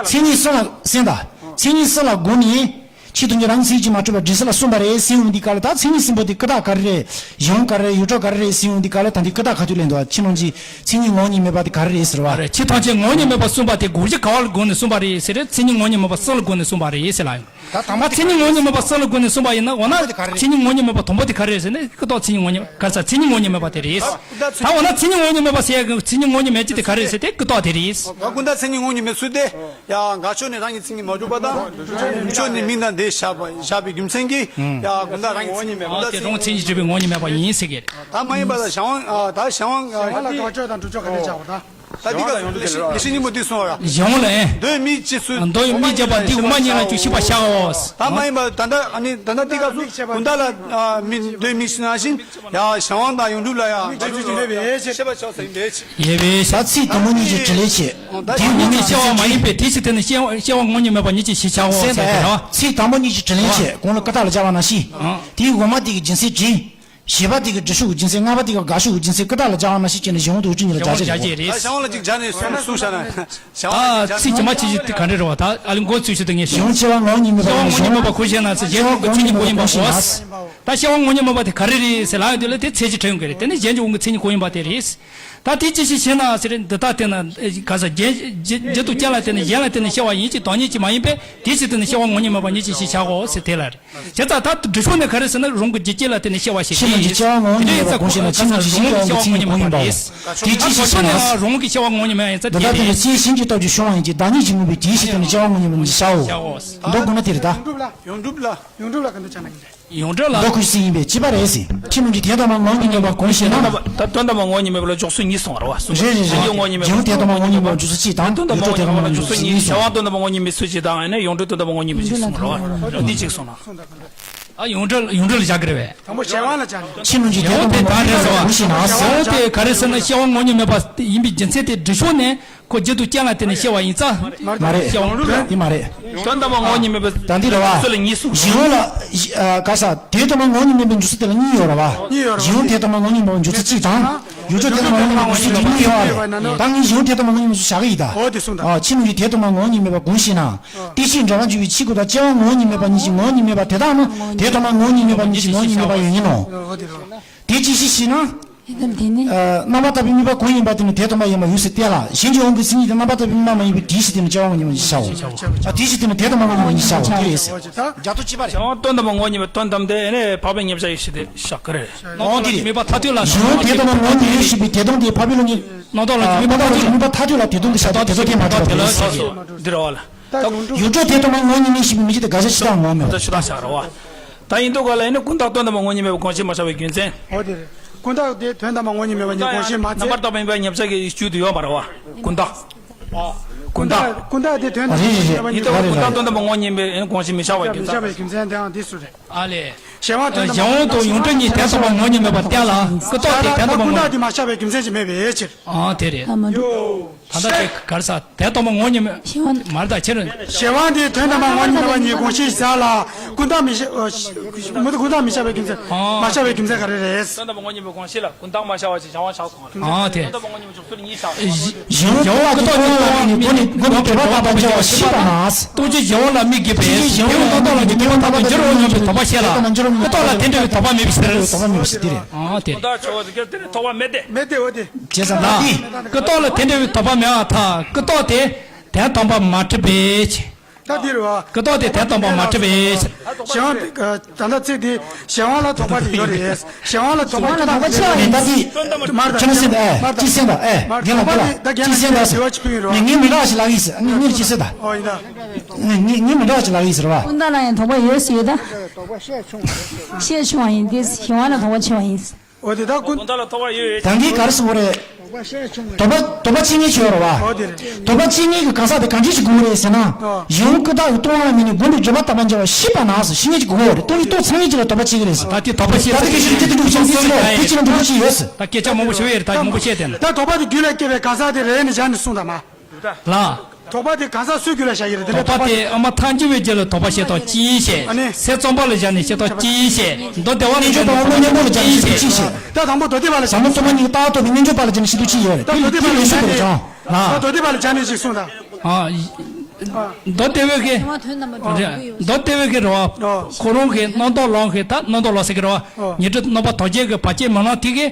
མཚན་ཉིད་གསུམ་ལ་གསན་དང་། མཚན་ཉིད་གསུམ་ལ་དགོངས་ནས། ཕྱི་ཐམས་ཅད་རང་གི་མཚན་ཉིད་ཀྱིས་མ་གྲུབ་པར་འདྲེས་སོ་ལ་གསུངས་པ་རེད་ཟེར་ཡོང་དུས་སྐབས་ལ། ད་མཚན་ཉིད་གསུམ་པོ་དེ་ཀུན་བརྟགས་ག་རེ་རེད། གཞན་དབང་ག་རེ་རེད། ཡོངས་གྲུབ་ག་རེ་རེད་ཟེར་ཡོང་དུས་སྐབས་ལ། ད་འདི་ཀུན་བརྟགས་ག་དུས་ལེན་འདུག་ཕྱི་ནང་གི་མཚན་ཉིད་ངོ་བོ་ཉིད་མིན་པ་དེ་ག་རེ་རེད་ཟེར་བ། རེད། ཕྱི་ཐམས་ཅད་ངོ་བོ་ཉིད་མིན་པ་གསུངས་པ་དེ་དགོངས་གཞི་ག་བ་ལ་དགོངས་ནས་གསུངས་པ་རེད་ཟེར་རེད། མཚན་ཉིད་ངོ་བོ་ཉིད་མིན་པ་གསུམ་ལ་དགོངས་ནས་གསུངས་པ་རེད་ཟེར་ལ་ཡོང་། ད་དང་པོ་མཚན་ཉིད་ངོ་བོ་ཉིད་མིན་པ་གསུམ་ལ་དགོངས་ནས་གསུངས་པ་ཡིན་ན། འོ་ན་དང་པོ་དེ་ག་རེ་རེད། མཚན་ཉིད་ངོ་བོ་ཉིད་མིན་པ་དང་པོ་དེ་ག་རེ་རེད་ཟེར་ན། ཀུན་བརྟགས་མཚན་ཉིད་ངོ་བོ་ཉིད། ག་རེ་ཟེར། མཚན་ཉིད་ངོ་བོ་ཉིད་མིན་པ་དེ་རེད། ད་འོ་ན་མཚན་ཉིད་ངོ་བོ་ཉིད་མིན་པ་ཟེར་ཡ་གི་མཚན་ཉིད་ངོ་བོ་ཉིད་མེད་ཅིག་དེ་ག་རེ་རེད་ཟེར་དེ་ཀུན་བརྟགས་དེ་རེད། ད་ཀུན་བརྟགས་མཚན་ཉིད་ངོ་བོ་ཉིད་མེད་ཚུལ་དེ། ཡ་འགལ་ཕྱོགས་ནས་རང་གི་མཚན་ཉིད་མ་གྲུབ་པ་དང་། ཡུལ་ཕྱོགས་ནས་མིང་དང་འདི་བཞག་པ་བཞག་པའི་རྒྱུ་མཚན་གྱིས། ཡ་ཀུན་བརྟགས་རང་གི་མཚན་ཉིད་མེད་པ། ད་དེ་རང་མཚན་ཉིད་གྲུབ་པའི་ངོ་བོ་ཉིད་མེད་པ་ཡིན་ཟེར་གི་རེད། ད་མ་ཡིན་པ་ད་གཞན་དབང་། ཨ་ད་གཞན་དབང་། གཞན་དབང་ལ་འགལ་ཕྱོགས་དང་སྒྲུབ་ཕྱོགས་ག་རེ་བྱ་བ་ད། ད་འདི་ག་ལེགས་བཤད་སྙིང་པོ་འདི་གསུངས་པ་ར། གཞན་དབང་ལ་ཨེ། མདོ་ཡི་མིག་རྗེས་སུ། མདོ་ཡི་མིག་རྒྱས་པ་འདི་དབུ་མ་གཉིས་རང་བྱུང་ཤེས་པར་བྱའོ། ད་མ་ཡིན་པ་ད་ལྟ་ཨ་ནི་ད་ལྟ་འདི་སྐབས་སུ་ཀུན་བརྟགས་ལ། ཨ་མིག་མདོ་ཡི་མིག་རྗེས་ནང་བཞིན། ཡ་གཞན་དབང་དང་ཡོངས་གྲུབ་ལ་ཡ། ཤེས་པར་བྱའོ་ཟེར་ཡིན་པས། ཡེ་བའི་ད་ཚིག་དང་པོ་གཉིས་ཀྱི་དྲིས་ལན་བྱེད། འདིའི་འོག་མའི་སྐྱེ་བ་མ་ཡིན་པས་དེའི་ཕྱིར་དེ་ནི་སྐྱེ་བ་སྐྱེ་བ་ངོ་བོ་ཉིད་མེད་པ་ཉིད་ཅེས་ཞེས་བྱའོ་ཟེར་ཏེ་རེད་བ། ཚིག་དང་པོ་གཉིས་ཀྱི་དྲིས་ལན་བྱེད། གོང་ལ་ཀུན་བརྟགས་ལ་སྦྱར་བ་ནང་བཞིན། ཨང་། དེའི་འོག་མ་དེ་གི་རྒྱུ་མཚན་དྲིས། བཞི་པ་དེ་གི་འགྲེལ་ཕྱོགས་ཀྱི་རྒྱུ་མཚན། ལྔ་པ་དེ་གི་དགག་ཕྱོགས་ཀྱི་རྒྱུ་མཚན། ཀུན་བརྟགས་ལ་སྦྱར་བ་ནང་བཞིན་བྱས་ནས་གཞན་དབང་དུ་འུ་ཅུ་གཉིས་ལ་སྦྱར་བྱས་རེད། ད་གཞན་དབང་ལ་ཅིག་སྦྱར་ནས་གསུངས་གསུངས་བཞག་ན། གཞན་དབང་ལ་ཅིག་སྦྱར་ན། ད་ཚིག་ཇི་མ་ཇི་བཞིན་དེ་ག་འདྲ་རེད་བ། ད་ཨ་ལི་མགོ་ཚུགས་ཤིག་ཏུ་ངས་ཞུ། གཞན་དབང་སྐྱེ་བ་ངོ་བོ་ཉིད་མེད་པ་གང་ཞེ་ན། གཞན་དབང་སྐྱེ་བ་ངོ་བོ་ཉིད་མེད་པ་གང་ཞེ་ན། ད་སྐྱེ་བ་ངོ་བོ་ཉིད་མེད་པ་དེ་ག་རེ་རེད་ཟེར་ལབ་ཡོང་དུས་ལ་དེ་ཚད་གཞི་དྲི་ཡོང་གི་རེད། དེ་ནི་གཞན་གྱི་དབང་གིས་མཚན་ཉིད་གང་ཡིན་པ་དེ་རེད། ད་དེ་ཅི་ཞིག་ཞེ་ན་ཟེར། འདི་ལྟར་དེ་ནི་ག་ས་རྒྱན་རྒྱུ་དང་རྐྱེན་ལ་བརྟེན་ནས་གཞན་ལ་བརྟེན་ནས་སྐྱེ་བ་ཡིན་གཅིག་དང་ཉིད་ཀྱིས་མ་ཡིན་པས་དེའི་ཕྱིར་དེ་ནི་སྐྱེ་བ་ངོ་བོ་ཉིད་མེད་པ་ཉིད་ཅེས་ཞེས་བྱའོ་ཟེར་དེ་ལ་རེད། བྱས་ཙང་ད་འགྲེལ་ཕྱོགས་ནས་ག་རེ་ཟེར་ན། རང་གི་རྒྱུ་རྐྱེན་ལ་བརྟེན་ནས་སྐྱེ་བ་ཞེས་པའི། ཕྱི་ནང་གི་སྐྱེ་བ་ངོ་བོ་ཉིད་མེད་པ་གང་ཞེ་ན། ཕྱི་ནང་གི་རང་གི་སྐྱེ་བ་ངོ་བོ་ཉིད་མེད་པ་གང་ཡིན་པའོ། དེ་ཅི་ཞིག་ཞེ་ན། རང་གི་སྐྱེ་བ་ངོ་བོ་ཉིད་མེད་ཡིན་ཙང་དེ་ལྟར་དེ་ནི་སྤྱིའི་ཞིང་གི་སྟོབས་ཀྱིས་བྱུང་བ་ཡིན་གྱི། བདག་ཉིད་ཀྱི་དངོས་པོའི་དེའི་ཕྱིར་དེ་ནི་སྐྱེ་བ་ངོ་བོ་ཉིད་མེད་ཅེས་བྱའོ། མདོ་དགོངས་ན་དེ་རེད་ད། ཡོངས་གྲུབ་ལ། ཡོངས་གྲུབ་ལ་ག་འདུག་ཅེ་ན་ཡིན་རེད། ཡོངས་གྲུབ་ལ། མདོ་ཁོ་ཤི་ཡིན་པས་ཅི་པ་རེད་ཟེར། ཕྱི་ནང་གི་དོན་དམ་པ་ངོ་བོ་ཉིད་མེད་པ་གང་ཞེ་ན། དོན་དམ་པ་དོན་དམ་པ་ངོ་བོ་ཉིད་མེད་པ་ལ་འཇོག་ཚུལ་གཉིས་གསུངས་པ་རེད་བ། རེད་རེད་རེད། རྒྱུ་ངོ་བོ་ཉིད་མེད་པ་འཇོག་ཚུལ་གཅིག་དང་། དོན་དམ་པ་ངོ་བོ་ཉིད་མེད་པ་ལ་འཇོག་ཚུལ་གཉིས་གསུངས། བྱ་བ་དོན་དམ་པ་ངོ་བོ་ཉིད་མེད་ཚུལ་གཅིག་དང་། ཡང་ན་ཡོངས་གྲུབ་དོན་དམ་པ་ངོ་བོ་ཉིད་མེད་ཚུལ་གཅིག་གསུངས་པ་རེད་བ། འདི་གཅིག་གསུངས་ན། ཨ་ཡོངས་གྲུབ་ཡོངས་གྲུབ་ལ་བཞག་གི་རེད་བས། དང་པོ་བྱ་བ་ལ་བྱ་ནས། ཕྱི་ནང་གི་དོན་དམ་པ་ངོ་བོ་ཉིད་མེད་པ་གང་ཞེ་ན་ཟེར། ཡོངས་དེ་ག་རེ་ཟེར་ན་སྐྱེ་བ་ངོ་བོ་ཉིད་མེད་པ་ཡིན་པའི་རྒྱུ་མཚན་དེ་འགྲེལ་ཕྱོགས་ནས། ཁོ་རྒྱུད་དུ་རྐྱེན་ལ་བརྟེན་ནས་སྐྱེ་བ་ཡིན་ཙང་། མ་རེད། སྐྱེ་བ་མ་རེད། འདི་མ་རེད། དོན་དམ་པར་ངོ་བོ་ཉིད་མེད་པའི། ད་འདི་རེད་བ། སུ་ལ་གཉིས་སུ། གཞན་ལ། ཨ། ག་ས་དོན་དམ་པར་ངོ་བོ་ཉིད་མེད་པའི་འཇོག་ཚུལ་དེ་ལ་གཉིས་ཡོད་རེད་བ། གཉིས་ཡོད་རེད་བ། གཞན་དོན་དམ་པར་ངོ་བོ་ཉིད་མེད་པའི་འཇོག་ཚུལ་གཅིག་དང་། ཡོངས་གྲུབ་དོན་དམ་པར་ངོ་བོ་ཉིད་མེད་པའི་འཇོག་ཚུལ་གཉིས་ཡོད་རེད། ད་ངས་གཞན་དོན་དམ་པར་ངོ་བོ་ཉིད་མེད་པའི་འཇོག་ཚུལ་བཤད་ཀྱི་ཡིན་ད། ཨོ་དེ་གསུངས་ད། ཨ། ཕྱི་ནང་གི་དོན་དམ་པར་ངོ་བོ་ཉིད་མེད་པ་གང་ཞེ་ན། བརྟེན་གཞིའི་འབྲེལ་བར་འཇུག་པའི་ཕྱི་ཁུ་དང་སྐྱེ་བ་ངོ་བོ་ཉིད་མེད་པ་གཉིས་ཀྱི་ངོ་བོ་ཉིད་མེད་པ་དེ་དག་ནི་དོན་དམ་པར་ངོ་བོ་ཉིད་མེད་པ་གཉིས་ཀྱི་ངོ་བོ་ཉིད་མེད་པ་ཡོད་ཉིད་ནོ། དེ་ཅི་ཞིག་ཞེ་ན། དེ་ལྟར་དེ་ནི། ཨ། རྣམ་པར་དག་པའི་དམིགས་པ་གང་ཡིན་པ་དེ་ནི་དོན་དམ་པར་ཡིན་པར་ཡོངས་སུ་བསྟན་ལ། གཞན་གྱི་དབང་གི་མཚན་ཉིད་དེ་རྣམ་པར་དག་པའི་དམིགས་པ་མ་ཡིན་པའི་དེ་ཞིག་དེ་ནི་སྐྱེ་བ་ངོ་བོ་ཉིད་མེད་པ་ཉིད་བྱའོ། ཨ། དེ་ཞིག་དེ་ནི་དོན་དམ་པར་ངོ་བོ་ཉིད་མེད་པ་ཉིད་བྱའོ། དེ་རེད་ཟེར། རྒྱ་མཚོ་གཅིག་པ་རེད། གཞན་དབང་དོན་དམ་པར་ངོ་བོ་ཉིད་མེད་པའི་དོན་དམ་དེ་ནི་འཕགས་པའི་མཉམ་གཞག་ཡེ་ཤེས་དེ་བཞག་གི་རེད། ཨོ་དེ་རེད། དམིགས་པ་མཐར་ཐུག་ལ། གཞན་དབང་དོན་དམ་པར་ངོ་བོ་ཉིད་མེད་ཞེས་པའི་དེ་དོན་དེ་འཕགས་པའི་བློ་ཉིད། རྣམ་རྟོག་ལ། ཨ། དམིགས་པ་མཐར་ཐུག་ལ། དམིགས་པ་མཐར་ཐུག་ལ་དེ་དོན་དེ་བཞག་སྟེ་དེ་དོན་དེ་མ་གྲུབ་པ་དེ་ལ་ཟེར་གྱི་འདི་རེད་བ་ལ། ཡོངས་གྲུབ་དོན་དམ་པར་ངོ་བོ་ཉིད་མེད་ཞེས་པའི་མི་ཞིག་དེ་དགག་བྱ་ཞུ་དང་ངོ་མེད་པ། དགག་བྱ་ཞུ་དང་བཞག་རེད་བ། ད་ཡིན་དུས་ག་ལ་ཡིན་ན་ཀུན་བརྟགས་དོན་དམ་པར་ངོ་བོ་ཉིད་མེད་པའི་དགོངས་གཞི་མ་བཞག་པའི་རྒྱུ་མཚན། འོ་དེ་རེད། ཀུན་བརྟགས་དེ་དོན་དམ་པར་ངོ་བོ་ཉིད་མེད་པ་ཉིད་དགོངས་གཞི་མ་རྣམ་པར་དག་པའི་མཉམ་གཞག་གི་རྒྱུད་དུ་ཡོད་མ་རེད་བ། ཀུན་བརྟགས། ཀུན་བརྟགས། ཀུན་བརྟགས་དེ་དོན་དམ་པར་ངོ་བོ་ཉིད་མེད་པ་ཉིད་དགོངས་གཞི། ཡིན་དུས་ཀུན་བརྟགས་དོན་དམ་པར་ངོ་བོ་ཉིད་མེད་པའི་དགོངས་གཞི་མི་བཞག་པའི་རྒྱུ་མཚན། མི་བཞག་པའི་རྒྱུ་མཚན་དེའང་འདི་སུ་རེད། ཨ་ལས། གཞན་དབང་དོན་དམ་པར། གཞན་དབང་དུ་ཡོངས་གྲུབ་གཉིས་དོན་དམ་པར་ངོ་བོ་ཉིད་མེད་པར་བསྟན་ལ། ཀུན་བརྟགས་དེ་དོན་དམ་པར་ངོ་བོ་ཉིད། ཀུན་བརྟགས་དེ་མ་བཞག་པའི་རྒྱུ་མཚན་ཅིག་མེད་པའི་ཕྱིར། ཨ་དེ་རེད། ད་མ་འགྲུབ། ད་ལྟ་དེ་ག་རེ་ཟ། དོན་དམ་པར་ངོ་བོ་ཉིད་མེད། གཞན་དབང་། མ་རེད་ད་ཁྱེད་རང་། གཞན་དབང་དེ་དོན་དམ་པར་ངོ་བོ་ཉིད་མེད་པ་ཉིད་དགོངས་གཞི་བཞག་ལ། ཀུན་བརྟགས་མི་བཞག། ཨ། མུ་མཐུད་ཀུན་བརྟགས་མི་བཞག་པའི་རྒྱུ་མཚན། ཨ། མ་བཞག་པའི་རྒྱུ་མཚན་ག་རེ་རེད། དོན་དམ་པར་ངོ་བོ་ཉིད་མེད་པའི་དགོངས་གཞི་ལ་ཀུན་བརྟགས་མ་བཞག་པ་ཅིག་གཞན་དབང་བཞག་དགོངས་ལ། ཨ་དེ། དོན་དམ་པར་ངོ་བོ་ཉིད་མེད་པའི་འཇོག་ཚུལ་གཉིས་བཞག། གཞན་དབང་ཀུན་བརྟགས་ཀྱི་སྟོང་པ་ཉིད་སྒོ་ནས་སྒོ་ནས་འབྲེལ་པ་བཏགས་པ་འཇལ་བ་ཤེས་པ་ན། སྟོང་ཆོས་གཞན་དབང་ལ་དམིགས་དགོས་པས། གཞན་དབང་རྣམ་རྟོག་ལ་དམིགས་ཏེ་མུ་མཐའ་མེད་པར་འགྱུར་རོ་སྙམ་པའི་དོགས་པ་བཤད་ལ། ཀུན་བརྟགས་ལ་དེ་འདྲ་བའི་དོགས་པ་མེད་པའི་ཕྱིར། དོགས་པ་མེད་པའི་ཕྱིར་དེ་རེད། ཨ་དེ། ཀུན་བརྟགས་ཆོས་དེ་ག་དེ་ནི་དོགས་པ་མེད་དེ། མེད་དེ། འོ་དེ། བྱས་ཙང་ད་དེ། ཀུན་བརྟགས་ལ་དེ་འདྲ་བའི་དོགས་པ་མེད་པར་ཐལ། ཀུན་བརྟགས་དེ་དོན་དམ་པར་མ་གྲུབ་པའི་ཕྱིར། ད་འདི་རེད་བ། ཀུན་བརྟགས་དེ་དོན་དམ་པར་མ་གྲུབ་པའི་ཕྱིར། གཞན་དབང་། ད་ལྟ་ཚིག་འདི། གཞན་དབང་ལ་དོགས་པ་དེ་ཡོད་རེད། གཞན་དབང་ལ་དོགས་པ་ཅི་དང་དོགས་པ་ཆེ་བ་ཡིན། ད་འདི། མར་ད་ཁྱོད་རང་སེམས་པ་ཨེ། མར་ད་ཅི་སེམས་པ་ཨེ། དོགས་པ་རྒན་ལགས་འདི་ལ་ཅི་སེམས་པ་ཟེར། ངས་ངས་མི་འདྲ་བ་ཞིག་ལབ་ཡིན་ཟེར། ངས་ངས་ཅི་ཟེར་ད། ཨོ་ཡིན་ད། ངས་ངས་ངས་མི་འདྲ་བ་ཞིག་ལབ་ཡིན་ཟེར་བ། ཀུན་བརྟགས་ལ་ཡང་དོགས་པ་ཡོད་ཟེར་ཡོད་ད། བཤད་ཆུང་བ་ཡིན་ཏེ། གཞན་དབང་ལ་དོགས་པ་ཆེ་བ་ཡིན། འོ་དེ་ད་ཀུན། ད་ལ་དོགས་པ་ཡོད་ཡོད། ད་གིན་ག་རེ་ཟེར་བ་རེད། དོགས་པ་དོགས་པ་ཆེ་ངེས་ཆེ་བ་རེད་བ། འོ་དེ་རེད། དོགས་པ་ཆེ་ངེས་ཀྱི་གང་ཟག་དེ་གང་འདྲ་ཞིག་དགོས་རེད་ཟེར་ན། ཨོ། གཞན་དབང་ཀུན་བརྟགས་ཀྱི་སྟོང་པ་ལ་དམིགས་ནས་སྒོ་ནས་འབྲེལ་པ་བཏགས་པ་འཇལ་བ་ཤེས་པ་ན་ཟེར། ཤེས་ངེས་ཅིག་དགོས་རེད། སྟོང་ཉིད་རྟོགས་ཚང་ངེས་ཅིག་ལ་དོགས་པ་ཆེ་གི་རེད་ཟེར། ད་དེ་དོགས་པ་ཤེས་ད་དེ་གི་ཤེས་དེ་དེ་འདུག་ཅིང་སེམས་ལ་དེ་ཅི་ན་འདུག་ཅིག་ཡོད་ཟེར། ད་སྐད་ཆ་མང་པོ་ཞུ་ཡས་རེད། ད་མང་པོ་བཤད་དེ་ན། ད་དོགས་པ་དེ་རྒྱུད་ལ་སྐྱེས་པའི་གང་ཟག་དེ་རེ་རེ་ནས་སྦྱར་ནས་གསུངས་དང་མ། ལ། དོགས་པ་དེ་གང་ཟག་སུའི་རྒྱུད་ལ་བཞག་ཡོད་རེད། དེ་ལ་དོགས་པ་དོགས་པ་དེ་དེ། ཨ་མ་ཐལ་འགྱུར་བའི་རྒྱུད་ལ་དོགས་པ་བཤད་སྟངས་གཅིག་བཤད། ཨ་ནི། སེམས་ཙམ་པ་ལ་བཞག་ནས་བཤད་སྟངས་གཅིག་བཤད། མདོ་སྡེ་པ་ལ་རྣལ་འབྱོར་པ་དབང་པོའི་གཉེན་པོ་ལ་བཞག་ནས་བཤད་སྟངས་གཅིག་བཤད། ད་དང་པོ་མདོ་སྡེ་པ་ལ་ཟབ་མོ་སྟོང་པ་ཉིད་ཀྱི་ལྟ་བ་རྟོགས་པའི་རྣལ་འབྱོར་པ་ལ་བཞག་ནས་བཤད་སྟངས་གཅིག་ཡོད་རེད། ད་དེ་མདོ་སྡེ་པ་དེ་ལ་ལས་བཞག་ཤུགས་ནས་དགོས་རེད་ཀྱང་། ལ། ད་མདོ་སྡེ་པ་ལ་བཞག་ནས་ཞིག་གསུངས་དང་། ཨ། མདོ་སྡེ་པའི་གི། མདོ་སྡེ་པའི་གི་རེད་བ། ཨོ། ཁོ་རང་གི་རྣམ་རྟོག་ལམ་གི་ད་རྣམ་རྟོག་ལམ་ཟེར་གི་རེད་བ། ཨོ། ཉོན་སྒྲིབ་རྣམ་པ་དག་བྱེད་ཀྱི་བར་ཆད་མི་སྣང་དེ་གི།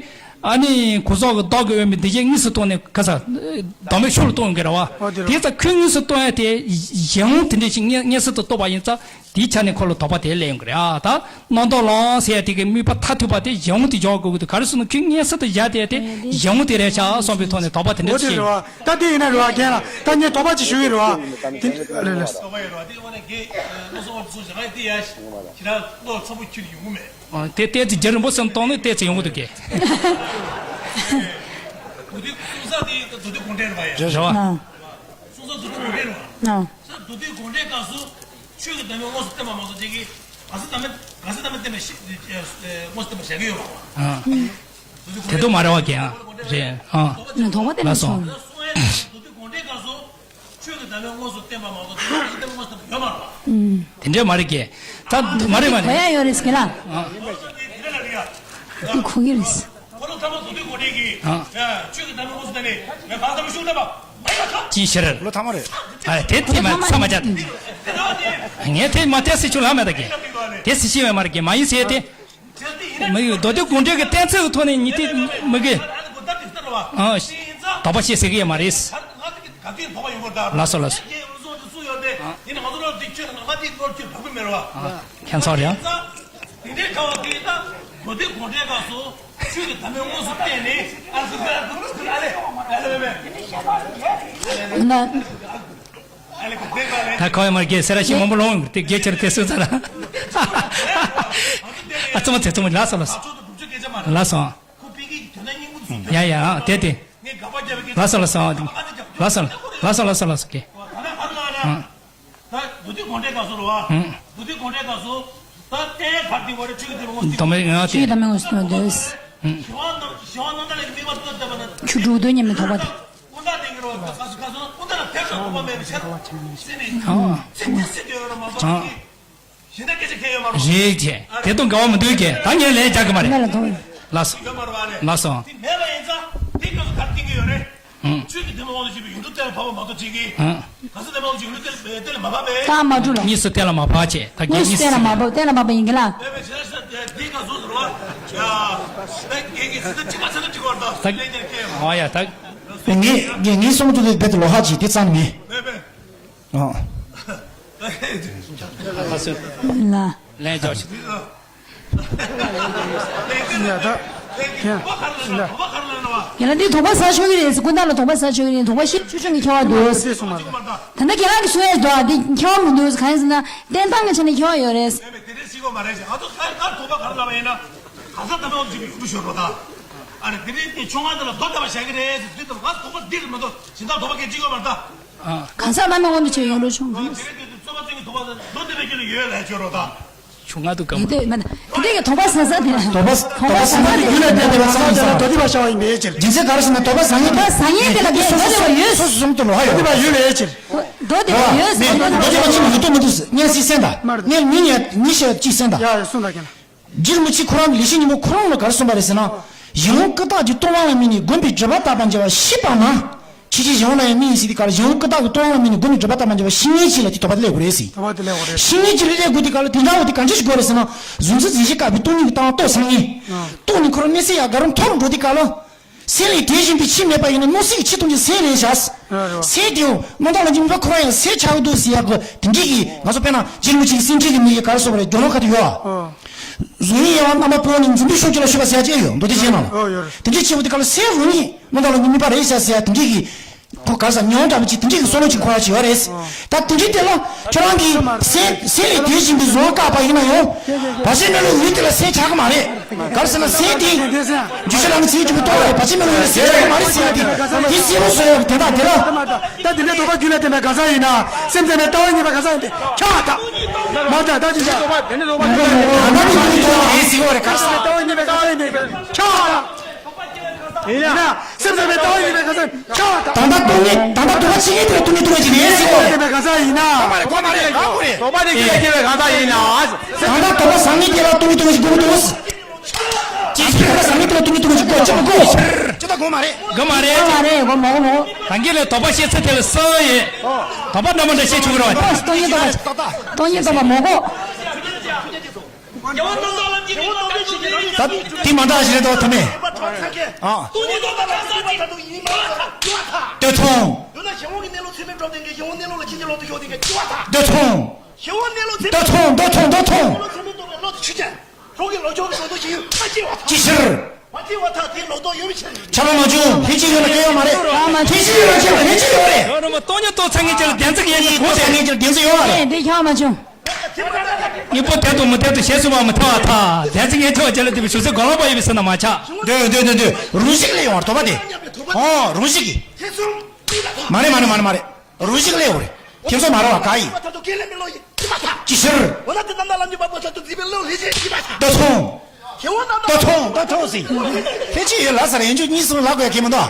ཨ་ནི་གོ་ས་གི་བདག་གི་དབེན་པའི་འདུ་བྱེད་དངོས་སུ་བཏང་ནས་ག་ས། བདག་མེད་ཤུགས་ལ་གཏོང་གི་རེད་བ། ཨོ་དེ་རེད། དེ་ཙང་ཁོས་དངོས་སུ་བཏང་ཡ་དེ་གཞན་དབང་དེ་འདྲ་ཞིག་མངོན་མངོན་གསལ་དུ་རྟོགས་པ་ཡིན་ཙང་དེའི་ཆ་ནས་ཁོ་ལ་དོགས་པ་དེ་སླེབས་ཡོང་གི་རེད། ཨ་ད་རྣམ་རྟོག་ལམ་ཟེར་ཡ་དེ་གི་དམིགས་པ་མཐར་ཐུག་པ་དེ་གཞན་དབང་དེ་འཇོག་དགོས་ཀྱི་འདུག་ག་རེ་ཟེར་ན་ཁོས་མངོན་གསལ་དུ་བཞག་བསྡད་ཡ་དེ་གཞན་དབང་དེ་རེད་ཤག་བསམ་པའི་ཐོག་ནས་དོགས་པ་དེ་འདྲ་ཨོ་དེ་ཞིག་རེད་བ། ད་དེ་ཡིན་ན་རེད་བ་རྒན་ལགས། ད་ངས་དོགས་པ་ཅིག་ཞུ་གི་རེད་བ། དེ་ལགས་ལགས། ཨ། དེ་ལྟས་ཚེ་རྒྱ་རིང་པོ་སེམས་གཏོང་ནས་ལྟས་ཚེ་ཡོང་གི་འདུག་གས། མདོ་སྡེ་གསུང་ས་དེ་མདོ་སྡེ་དགོངས་འགྲེལ་རེད་པ་ཡ། རེད་བ། ཨ། གསུང་ས་མདོ་སྡེ་དགོངས་འགྲེལ་རེད་པ། ཨ། ས་མདོ་སྡེ་དགོངས་འགྲེལ་སྐབས་སུ་ཆོས་ཀྱི་བདག་མེད་དངོས་སུ་བསྟན་པ་མ་གཏོགས་ཅིག་གིས་ག་ས་བདག་མེད་ག་ས་བདག་མེད་བསྟན་པ་ཞིག་དངོས་སུ་བསྟན་པ་བཞག་གི་ཡོད་པ། ཨ། དེ་ཚོ་མ་རེད་བ་རྒན། ཨ། རེད། ཨ། ནི་དོགས་པ་དེ་ལ་ལགས་སོ། སོང་། གསུང་ཡ་མདོ་སྡེ་དགོངས་འགྲེལ་སྐབས་སུ། ཆོས་ཀྱི་བདག་མེད་དངོས་སུ་བསྟན་པ་མ་གཏོགས་དེ་དངོས་སུ་བསྟན་པ་དངོས་སུ་བསྟན་པ་ཡོད་མ་རེད་པ། ཨུམ། དེ་འདྲ་མ་རེད་ཀྱི། ད་མ་རེད་མ་རེད། གོ་ཡ་ཡོད་རེད་ཟེར་གི་ལ། ཨ། འདི་གོ་གི་རེད། ཁོ་ལོ་ཐ་མ་མདོ་སྡེ་དགོངས་འགྲེལ་གྱི། ཨ། ཆོས་ཀྱི་བདག་མེད་དངོས་སུ་བསྟན་ནས་ངས་གང་ལྟར་ཤུགས་བསྟན་པ་མ་ཡིན་པ་ཐག་ཅིའི་ཕྱིར། ལོ་ཐ་མ་རེད། ཨ། དེ་དེ་མ་ཚ་མ་བྱ། ངས་དེ་མ་བལྟས་ཟེར་ཆུ་ལྷག་མེད་ད་གི། དེ་སྲིད་ཤི་བས་མ་རེད་གི་མ་ཡིན་ཟེར་ཏེ། མི་ཡུལ་མདོ་སྡེ་དགོངས་འགྲེལ་གྱི་གཏན་ཚིགས་ཀྱི་ཐོག་ནས་ཉིད་དེ་མི་དགོས། ཨ། དོགས་པ་བཤད་ཟེར་གི་ཡོད་མ་རེད། ལགས་སོ་ལགས་སོ། ཨ། ཁྱད་མཚར་རེད། ད་ཁོ་ཡ་མར་རྒྱལ་སེ་ར་ཤི་མང་པོ་ལོང་དེ་རྒྱལ་ཁྱེར་དེ་སུ་ཚ་ལ། ཨ་ཙི་མ་ཚེ་ཙི་མ་ལགས་སོ་ལགས་སོ། ལགས་སོ། ཡ་ཡ་དེ་དེ། ལགས་སོ་ལགས་སོ། ལགས་སོ་ལགས་སོ་ལགས་སོ་ལགས་སོ་ལགས་སོ་ལགས་སོ་ལགས་སོ་ལགས་སོ་ལགས་སོ་ལགས་སོ་ལགས་སོ་ལགས་སོ། ཨ། ད་མདོ་སྡེ་དགོངས་འགྲེལ་སྐབས་སུ་རེད་བ། ཨང་། མདོ་སྡེ་དགོངས་འགྲེལ་སྐབས་སུ། ད་ལྟའི་བར་དེ་བར་ཆོས་ཀྱི་བདག་མེད་དངོས་སུ། ཆོས་ཀྱི་བདག་མེད་དངོས་སུ་སྟོན་འདོད། ཨང་། ཞི་བ་རྣམ་ཞི་བ་རྣམ་དག་ལས་ཀྱི་དམིགས་པ་མཐར་ཐུག་པ་ལ། ཆོས་དྲུག་དོན་གཉིས་མེད་དོགས་པ་དེ། ཀུན་ ཀ་ཏེ་གི་རོ་ད་ག་སུ་ག་སུ་ཨུ་ད་ལ་ཕེབས་ཤོག་གོ་མ་མེད་པའི་ཆ་ཚིག་ནི་ཚིག་ཚིག་ཏེ་ཡོད་ར་མ་གཏོགས་ཨ་ཅིག་གཞན་དག་སྐད་ཆ་ཁས་ཡོད་མ་རེད། རེད་ཅེ། དེ་དང་འགལ་བ་མི་འདུག་ཅེ། ད་ངས་ལན་རྒྱག་གི་མ་རེད། ལ་ལ་ཐོང་ལ་སོང་། ཡོད་མ་རེད་བ་རེད། ལ་སོང་། དེ་མེད་པ་ཡིན་ཙང་དེ་སྐབས་སུ་ག་རེ་བསྟན་གི་ཡོད་རེད། ཨང་། ཆོས་ཀྱི་དེ་མ་འོངས་ལ་བྱེད་པའི་ཡོན་ཏན་གཏན་ལ་ཕབ་པ་མ་གཏོགས་བྱེད་ཀྱི། ཨང་། ག་ས་དེ་མ་འོངས་ཀྱི་ཡོན་ཏན་གཏན་ལ་མ་ཕབ་པས། ད་མ་འགྲོ་ལ། དངོས་སུ་གཏན་ལ་མ་ཕབ་ཅེ། ད་དངོས་སུ་གཏན་ལ་མ་ཕབ། གཏན་ལ་མ་ཕབ་ཡིན་གི་ལ། མེད་པའི་བྱེད་ས་དེ་ག་སོ་ཟེར་བ། ཡ། ད་ངེད་ཀྱི་སྲིད་ད་གཅིག་པ་ཚེ་ན་གཅིག་པར་ད་ད་ལས་ཀྱང་སྐྱེ་ཡོང་། ཨ་ཡ་ད། ངས་ངས་ངས་གསུང་ཐུབ་པའི་རྦད་དེ་ལོ་ཧ་ཅིག་དེ་ཙམ་མེད། མེད་པས། ཨ། ལ། ལན་རྒྱག་ཤིག་ལ། ཡ་ད། ཁྱེད་ཡ་ལ་འདི་དོགས་པ་ཟ་ཆོག་གི་རེད། སྐུ་ན་ལ་དོགས་པ་ཟ་ཆོག་གི་རེད། དོགས་པ་ཤེས་ཆུང་ཆུང་གི་ཁྱད་པར་འདུག་ད་ལྟ་ཁྱེད་རང་གི་གསུང་ཡས་འདུག་འདི་ཁྱད་པར་མི་འདུག་གང་ཡིན་ཟེར་ན་བསྟན་སྟངས་ཀྱི་ཆ་ནས་ཁྱད་པར་ཡོད་རེད། མེད་མེད་དེ་འདྲའི་སྲིད་གོ་མ་རེད་ཟེར། ང་ཚོ་ཁ་ཁ་དོགས་པ་ག་རེ་ལབ་པ་ཡིན་ན། ག་ས་ད་མེད་འོང་ཅིག་གི་ཡུག་པོ་ཤོར་རོ་ད། ཨ་རེ་དེ་རིང་ནི་ཆུང་བ་དེ་ལ་རྡོ་བཏབ་པ་བཞག་གི་རེད་ཟེར་དུས་ད་ང་དོགས་པ་འདི་རེད་མ་གཏོགས་གཞན་དག་དོགས་པ་སྐད་ཅིག་ཡོད་མ་རེད་ད། གང་ཟག་བླ་མའི་དབང་དུ་བྱས་ཡོང་རོགས་བྱུང་། དེ་རིང་དེ་དུས་རྩོད་པ་རྩོད་མཁན་དོགས་པ་རྡོ་བཏབ་པའི་རྒྱུ་ལ་ཡོད་ལས་ཆོད་རོ་ད། ཆུང་ང་དུ་གམ། དེ་མ་ན་དེ་འདྲའི་གི་དོགས་པ་ཟ་ས་དེ་ན། དོགས་པ་དོགས་པ་ཟ་ས་དེ་རྒྱུ་ལ་བསྡད་པའི་བསམ་བསམ། རྡོ་དེ་བ་ཤ་བ་ཡིན་པའི་ཕྱིར། རྒྱུ་མཚན་ག་རེ་ཟེར་ན་དོགས་པ་ཟ་མཁན་དོགས་པ་ཟ་མཁན་དེ་ལ་དེ་སོ་སོ་ཡོད། སོ་སོ་བཟུང་དུ་ལོ་ཧ་ཡོད། རྡོ་དེ་བ་ཡོད་པའི་ཕྱིར། རྡོ་དེ་བ་ཡོད་ཟེར། མེད་རྡོ་དེ་བ་ཅི་མི་ཡོད་དོ་མི་འདུག་ཟེར། སྙན་སེང་གསན་དང་། མར་ངས་མི་ཉན་མི་ཤེས་ཅིག་གསན་དང་། ཡ་ཡ་གསུངས་དང་ཁྱེད་ན། རྗེ་རིན་པོ་ཆེ་ཁོ་རང་ལེགས་བཤད་སྙིང་པོ་ཁོ་རང་ལ་ག་རེ་གསུངས་པ་རེད་ཟེར་ན། ཡིད་འོང་ཀུན་བཏགས་ཀྱིས་སྟོང་པ་ལ་དམིགས་ནས་བསྒོམས་པའི་སྒྲིབ་པ་དག་པར་འགྱུར་བ་ཤེས་པ་ན། ཕྱིན་ཅི་ཡིད་འོང་ལ་ཡང་དམིགས་ཡིན་ཟེར་དུས་སྐབས་ལ་ཡིད་འོང་ཀུན་བཏགས་ཀྱིས་སྟོང་པ་ལ་དམིགས་ནས་བསྒོམས་པའི་སྒྲིབ་པ་དག་པར་འགྱུར་བ་བཤེས་གཉེན་གཅིག་ལ་དེ་དོགས་པ་དེ་སླེབས་དགོས་རེད་ཟེར། དོགས་པ་དེ་སླེབས་དགོས་རེད། བཤེས་གཉེན་གཅིག་ལ་སླེབས་དགོས་དུས་སྐབས་ལ་དེ་འདྲ་བོ་དེ་གང་ཅི་ཞིག་དགོས་རེད་ཟེར་ན། གཟུང་འཛིན་འཛིན་གཞི་བཀག་པའི་སྟོང་ཉིད་ཀྱི་ལྟ་བ་རྟོགས་ཚར་ངེས། རྟོགས་ནས་ཁོ་རང་གནས་ཚད་ཡར་དགའ་རབ་མཐོ་རུ་འགྲོ་དུས་སྐབས་ལ། སེམས་ལས་དེ་བཞིན་པའི་ཕྱིར་མེད་པ་ཡིན་ན་སྣང་སྲིད་ཀྱི་ཕྱིར་སྟོང་ཉིད་སེམས་ལས་བཞག་རེད་བ། སེམས་དེའོ་རྣམ་དག་ལ་འཇིགས་མེད་པ་ཁོ་རང་ཡང་སེམས་ཆགས་འདུག་ཟེར་ཡག་གི་དེ་འདྲའི་གི་ང་ཚོ་དཔེར་ན་རྗེ་རིན་པོ་ཆེ་གི་སེམས་ཁྲིད་ཀྱི་མི་ཡི་ག་རེ་སོགས་པ་རེད། སྦྱོར་ཀློག་ཁ་དུ་ཡོད་ཨ། གཟུགས་བརྙན་དབྱེ་བ་རྣམ་པར་སྤོང་ནས་འཛིན་པའི་ཕྱོགས་ཀྱི་ལ་ཞུགས་པ་ཟེར་ཡག་ཅིག་ཡོད་མདོ་སྡེ་རྒྱན་ནང་ལ། ཨོ་ཡོད་རེད། དེ་འདྲའི་ཕྱིར་བ་དེ་ག་ལ་སེམས་རང་ཉིད་རྣམ་དག་ལ་འཇིགས་མེད་པ་རེད་ཤག་ཟེར་ཡག་དེ་འདྲའི་གི་ཁོ་ག་རེ་ཟ་མྱོང་འདྲ་པོ་ཅིག་དེ་འདྲའི་གི་བསམ་བློ་ཅིག་འཁོར་ཡག་ཅིག་ཡོད་རེད། ད་དེ་འདྲའི་དེ་ལ་ཁྱོད་རང་གིས་སེམས་སེམས་ལས་དེ་བཞིན་པའི་གཟུང་བ་བཀག་པ་ཡིན་ན་ཡང་བར་ཆད་མེད་ལ་འོད་དེ་ལ་སེམས་ཆགས་ཀྱི་མ་རེད། ག་རེ་ཟེར་ན་སེམས་དེ་རྗེ་བཙུན་བླ་མའི་ཚིག་གཅིག་པུ་རྟོགས་པ་རེད། བར་ཆད་མེད་ལ་འོད་ལ་སེམས་ཆགས་ཀྱི་མ་རེད་ཟེར་ཡག་དེ་དེ་གསལ་པོ་བཟོ་ཡག་གི་དོན་དག་དེ་ལ། ད་དེ་འདྲའི་དོགས་པ་རྒྱུད་ལ་བརྟེན་པའི་གང་ཟག་ཡིན་ན་སེམས་ཙམ་པའི་ལྟ་བ་ཉིད་པ་གང་ཟག་ཡིན་ཏེ་ཁྱོད་ད། མ་ད་ད་དེ་འདྲ། ད་ད་དེ་འདྲའི་དོགས་པ་རེད། ག་རེ་ཟེར་ན་ལྟ་བ་ཉིད་པའི་གང་ཟག་ཡིན་ཏེ་ཁྱོད་ད། ཡིན་ན། སེམས་ཙམ་པའི་ལྟ་བ་ཡིན་པའི་ཁ་སང་ཆགས་དང་། ད་ལྟ་སྟོང་ཉིད་ད་ལྟ་དོགས་པ་ཆེ་ཉིད་དེ་ལ་སྟོང་ཉིད་སྟོང་ཉིད་ཀྱི་ལས་ཟེར་བ་རེད། ཡིན་པའི་ཁ་སང་ཡིན་ན། གོ་མ་རེད་གོ་མ་རེད་གོ་རེད། དོགས་པ་དེ་རྒྱུད་ལ་སྐྱེ་བའི་ཁ་སང་ཡིན་ན། ད་ལྟ་དོགས་པ་སང་ཉིད་དེ་ལ་སྟོང་ཉིད་སྟོང་ཉིད་དགོས་མི་འདུག་ཅི་ཞིག་ད་ལྟ་སང་ཉིད་དེ་ལ་སྟོང་ཉིད་སྟོང་ཉིད་ཀྱི་དགོས་ཅི་མ་དགོས། ཅི་ད་གོ་མ་རེད། གོ་མ་རེད། གོ་མ་རེད་གོ་མ་གོ་མ་གོ། ད་གིན་ལས་དོགས་པ་ཤེས་ཚུལ་དེ་ལ་གསང་ཡིན། དོགས་པ་འདྲ་མ་འདྲ་ཤེས་ཆོག་གི་རེད་བ། སྟོང་ཉིད་དོགས་པ་སྟོང་ཉིད་དོགས་པ་མ་གོ། ད་དེ་མ་འདྲ་ཞིག་རེད་དོ་ཐ་མེ། ཨ། ལྟོས་ཐོངས། ལྟོས་ཐོངས། ལྟོས་ཐོངས། ལྟོས་ཐོངས། ལྟོས་ཐོངས། ལྟོས་ཐོངས། ཅི་ཕྱིར། ཆགས་པ་མ་བྱུང་། ལྷན་ཅིག་ཡོད་ན་སྐྱོན་ཡོད་མ་རེད། ལྷན་ཅིག་ཡོད་ན་སྐྱོན་ཡོད་མ་རེད། སྟོང་ཉིད་རྟོགས་ཚར་ངེས་ཅན་ལ་བདེན་འཛིན་ཡོད་ནི་གོ་ཚར་ངེས་ཅན་ལ་བདེན་འཛིན་ཡོད་མ་རེད། དེ་ཆགས་མ་བྱུང་། སྙིང་པོ་དེ་དང་མི་དེ་དང་ཞེས་གསུངས་པ་མི་ཐལ་བ་ཐལ། བདེན་འཛིན་ངེས་ཐལ་བ་བྱེད་ལ་དེ་བའི་ཞུ་ཚེ་གོ་ལོག་པ་ཡིན་པའི་སེམས་ན་མ་ཆགས། འདོད་འདོད་འདོད་འདོད་རང་བཞིན་གྱིས་སླེབས་ཡོང་བར་དོགས་པ་དེ། ཨོ་རང་བཞིན་གྱིས། མ་རེད་མ་རེད་མ་རེད་མ་རེད། རང་བཞིན་གྱིས་སླེབས་ཡོང་རེད། ཁྱེད་ཚོ་མ་རེད་བ་ག་ཡིན། ཅི་ཕྱིར། ལྟོས་ཐོངས། ལྟོས་ཐོངས་ལྟོས་ཐོངས་ཟིན། ཕལ་ཆེར་ཡོད་ལ་ཟེར་ཡན་ཆོད་གཉིས་གསུམ་ལ་དགོས་ཁྱེད་མི་འདུག་